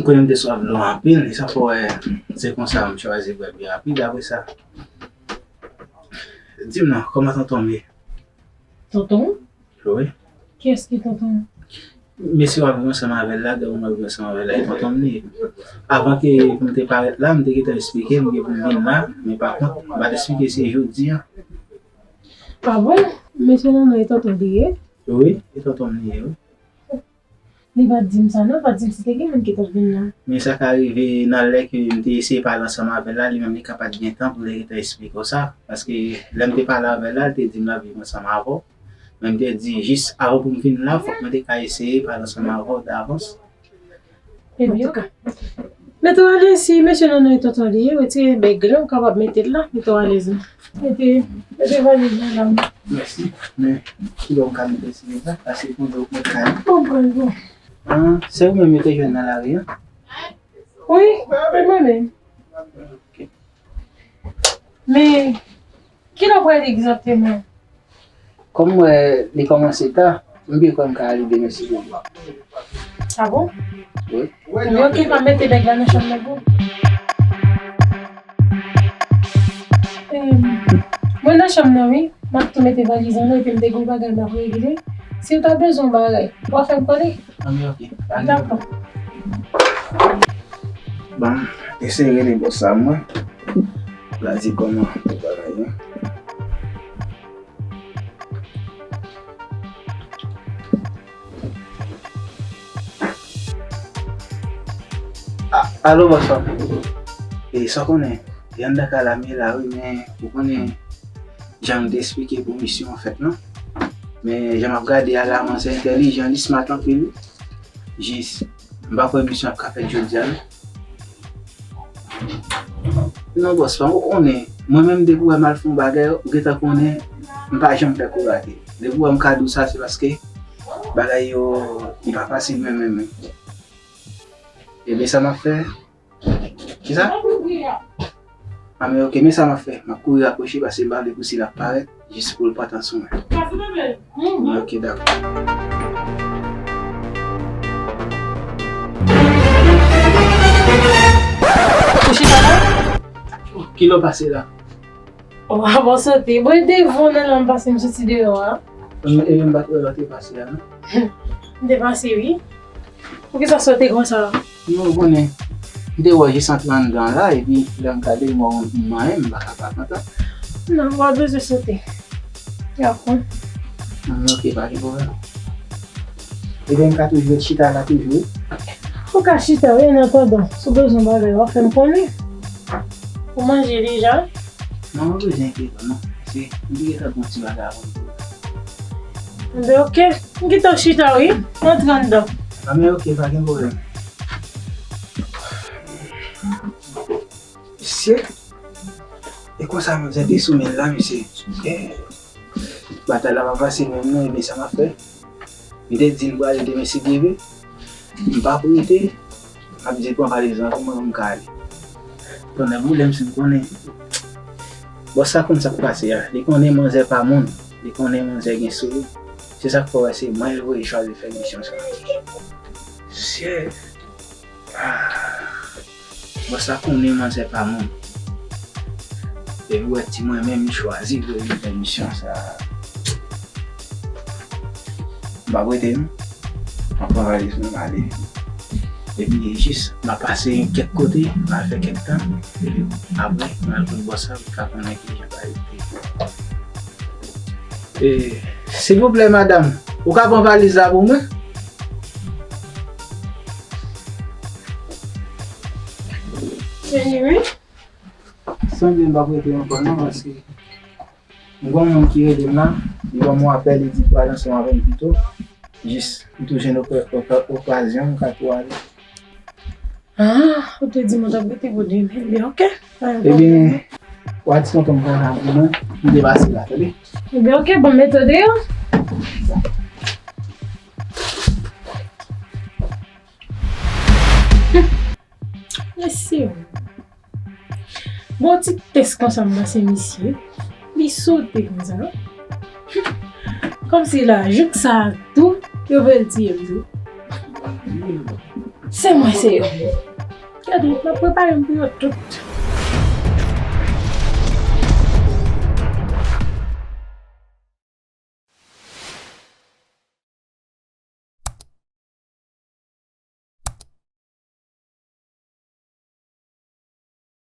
Konnen m te swaf dlo anpil, e sa fè w wè se konsa m chwazi bwè byen rapid apre sa. Di m non, kòman tonton m ye? Tonton? Wi. Kiyès ki tonton? Mesye w ap viv ansanm avè l la, granmoun w ap viv ansanm avè l la, e tonton m li ye. Avan ke pou m te parèt la, m te gentan esplike m gen pou m vin la, men pa kont, m pa t esplike se jodi a. A bon? Mesye Nonno e tonton li ye? Wi, e tonton m li ye, wi. Li pa t di m sa non, pa t di m si te gen moun ki t ap vin la. Men sa ka rive nan lè ke m te eseye pale ansanm avè l la, li menm li ka pa t gen tan pou l te gentan esplike w sa. Paske lè m te pale avè l la, li te di m l ap viv ansanm avè w. Men m te di jis avan pou m vin la, fòk mwen te ka eseye pale ansanm avè w davans. Ebyen, antouka, mete w alèz, si mesye Nonno e tonton li ye, retire bèg lan, ou kapab mete l la, mete w alèz. Mete, mete valiz lan la. Mèsi. Men, kilè w ka mete sou mwen la? Paske kounye a ou mèt kay. Bon, bon, bon. Ah, se ou menm yo te jwenn nan lari a? Wi, se mwen menm. Ok. Men, kilè w prale egzakteman? Kòm m wè li kòmanse ta, m byen kwè m ka ale demen si Bondye vle. A bon? Wi. Ebyen, ok, pa mete bèg la nan chanm nan pou. Em, mwen nan chanm nan, wi. M ap tou mete valiz lan, epi m te gen yon bagay m ap regle. Si w ta bezwen yon bagay, w a fè m konnen. Anben, ok. Pa gen pwoblèm. Dakò. Bon, eseye rele bòs sa mwen. L a di kòman pou bagay yo. A, alo, bòs pa m. E, sa w konnen, e anndan kay la m ye la, wi, men ou konnen jan m te esplike pou misyon an fèt, non? Men jan m ap gade a la, manzè entèlijan, li smart anpil, wi. Jis, m pa kwè misyon ap ka fèt jodi a, non. Non, bòs pa m, ou konnen, mwen menm depi w wè m al fè yon bagay, ou gentan konnen, m pa janm fè kou rate. Depi w wè m ka di w sa, se paske bagay yo, li pa fasil menm, menm, menm. Ebyen, sa m ap fè? Kisa? A, men ok, men sa m ap fè. M ap kouri rapwoche paske m pa vle pou sila parèt jis pou l pa t ansanm. Ok, dakò. Ou chita la? Kilè w pase la? Ou pa bon sote. Bon, e devan nan la m pase, m soti deyò a. Ebyen, m pa t wè lè w te pase a, non? M te pase, wi. Poukisa w sote konsa? Non, ou konnen, m te wè w jis antre anndan la, epi lè m gade, m wè w manyen, m pa ka pa kontan. Non, w pa bezwen sote. Dakò. Hmm, ok, pa gen pwoblèm. Ebyen, m ka toujou ret chita la toujou, wi? Ou ka chita, wi, an atandan. Si w bezwen bagay, w a fè m konnen. Ou manje deja? Non, mwen bezwen enkyete w, non. Se, m te gentan gon ti bagay avan m pou. Enben, ok. M gentan chita, wi. Antre anndan. Anben, ok, pa gen pwoblèm. Mesye, e konsa manzè te sou men l la, mesye. Eh, batay la pa fasil menm non, ebyen sa m ap fè. M te di l m prale demen si Dye vle. M pa pou rete, m ap di l pran valiz lan pou mwen, pou m ka ale. Tonnè boule m si m konnen. Bòs sa konn sa k pase a. Li konnen manzè pa moun. Li konnen manzè gen sou li. Se sa k fè w wè se mwen l voye chwazi fè misyon sa. Mesye. Ah. Bòs la konnen manzè pa moun. Epi w wè ti mwen menm li chwazi pou li fè misyon sa. M p ap rete non. M ap pran valiz mwen m ale. Epi jis m ap pase kèk kote, m al fè kèk tan. Epi apre m al kot bòs la pou l ka konnen kijan bagay yo te ye. E, silvouplè madanm, ou ka pran valiz la pou mwen? Vini wi. Sanble m p ap rete ankò non, paske m gon moun ki rele m la, li ban m yon apèl, li di l pral ansanm avè m pito. Jis, m tou jwenn oka-, oka-, okazyon, m ka tou ale. Ah, ou te di m ou t ap rete pou demen. Ebyen, ok. Pa gen pwoblèm. Ebyen, w a di tonton m konsa pou mwen, m te pase la, tande? Ebyen, ok, bon, mete w deyò. Mesye. Bon, ti tès konsa m pase misye. Li sote konsa. Kòmsi la, jouk sa tou, yo vle l tiye m tou. Se mwen, se yo. Gade, m ap prepare m pou yo tout.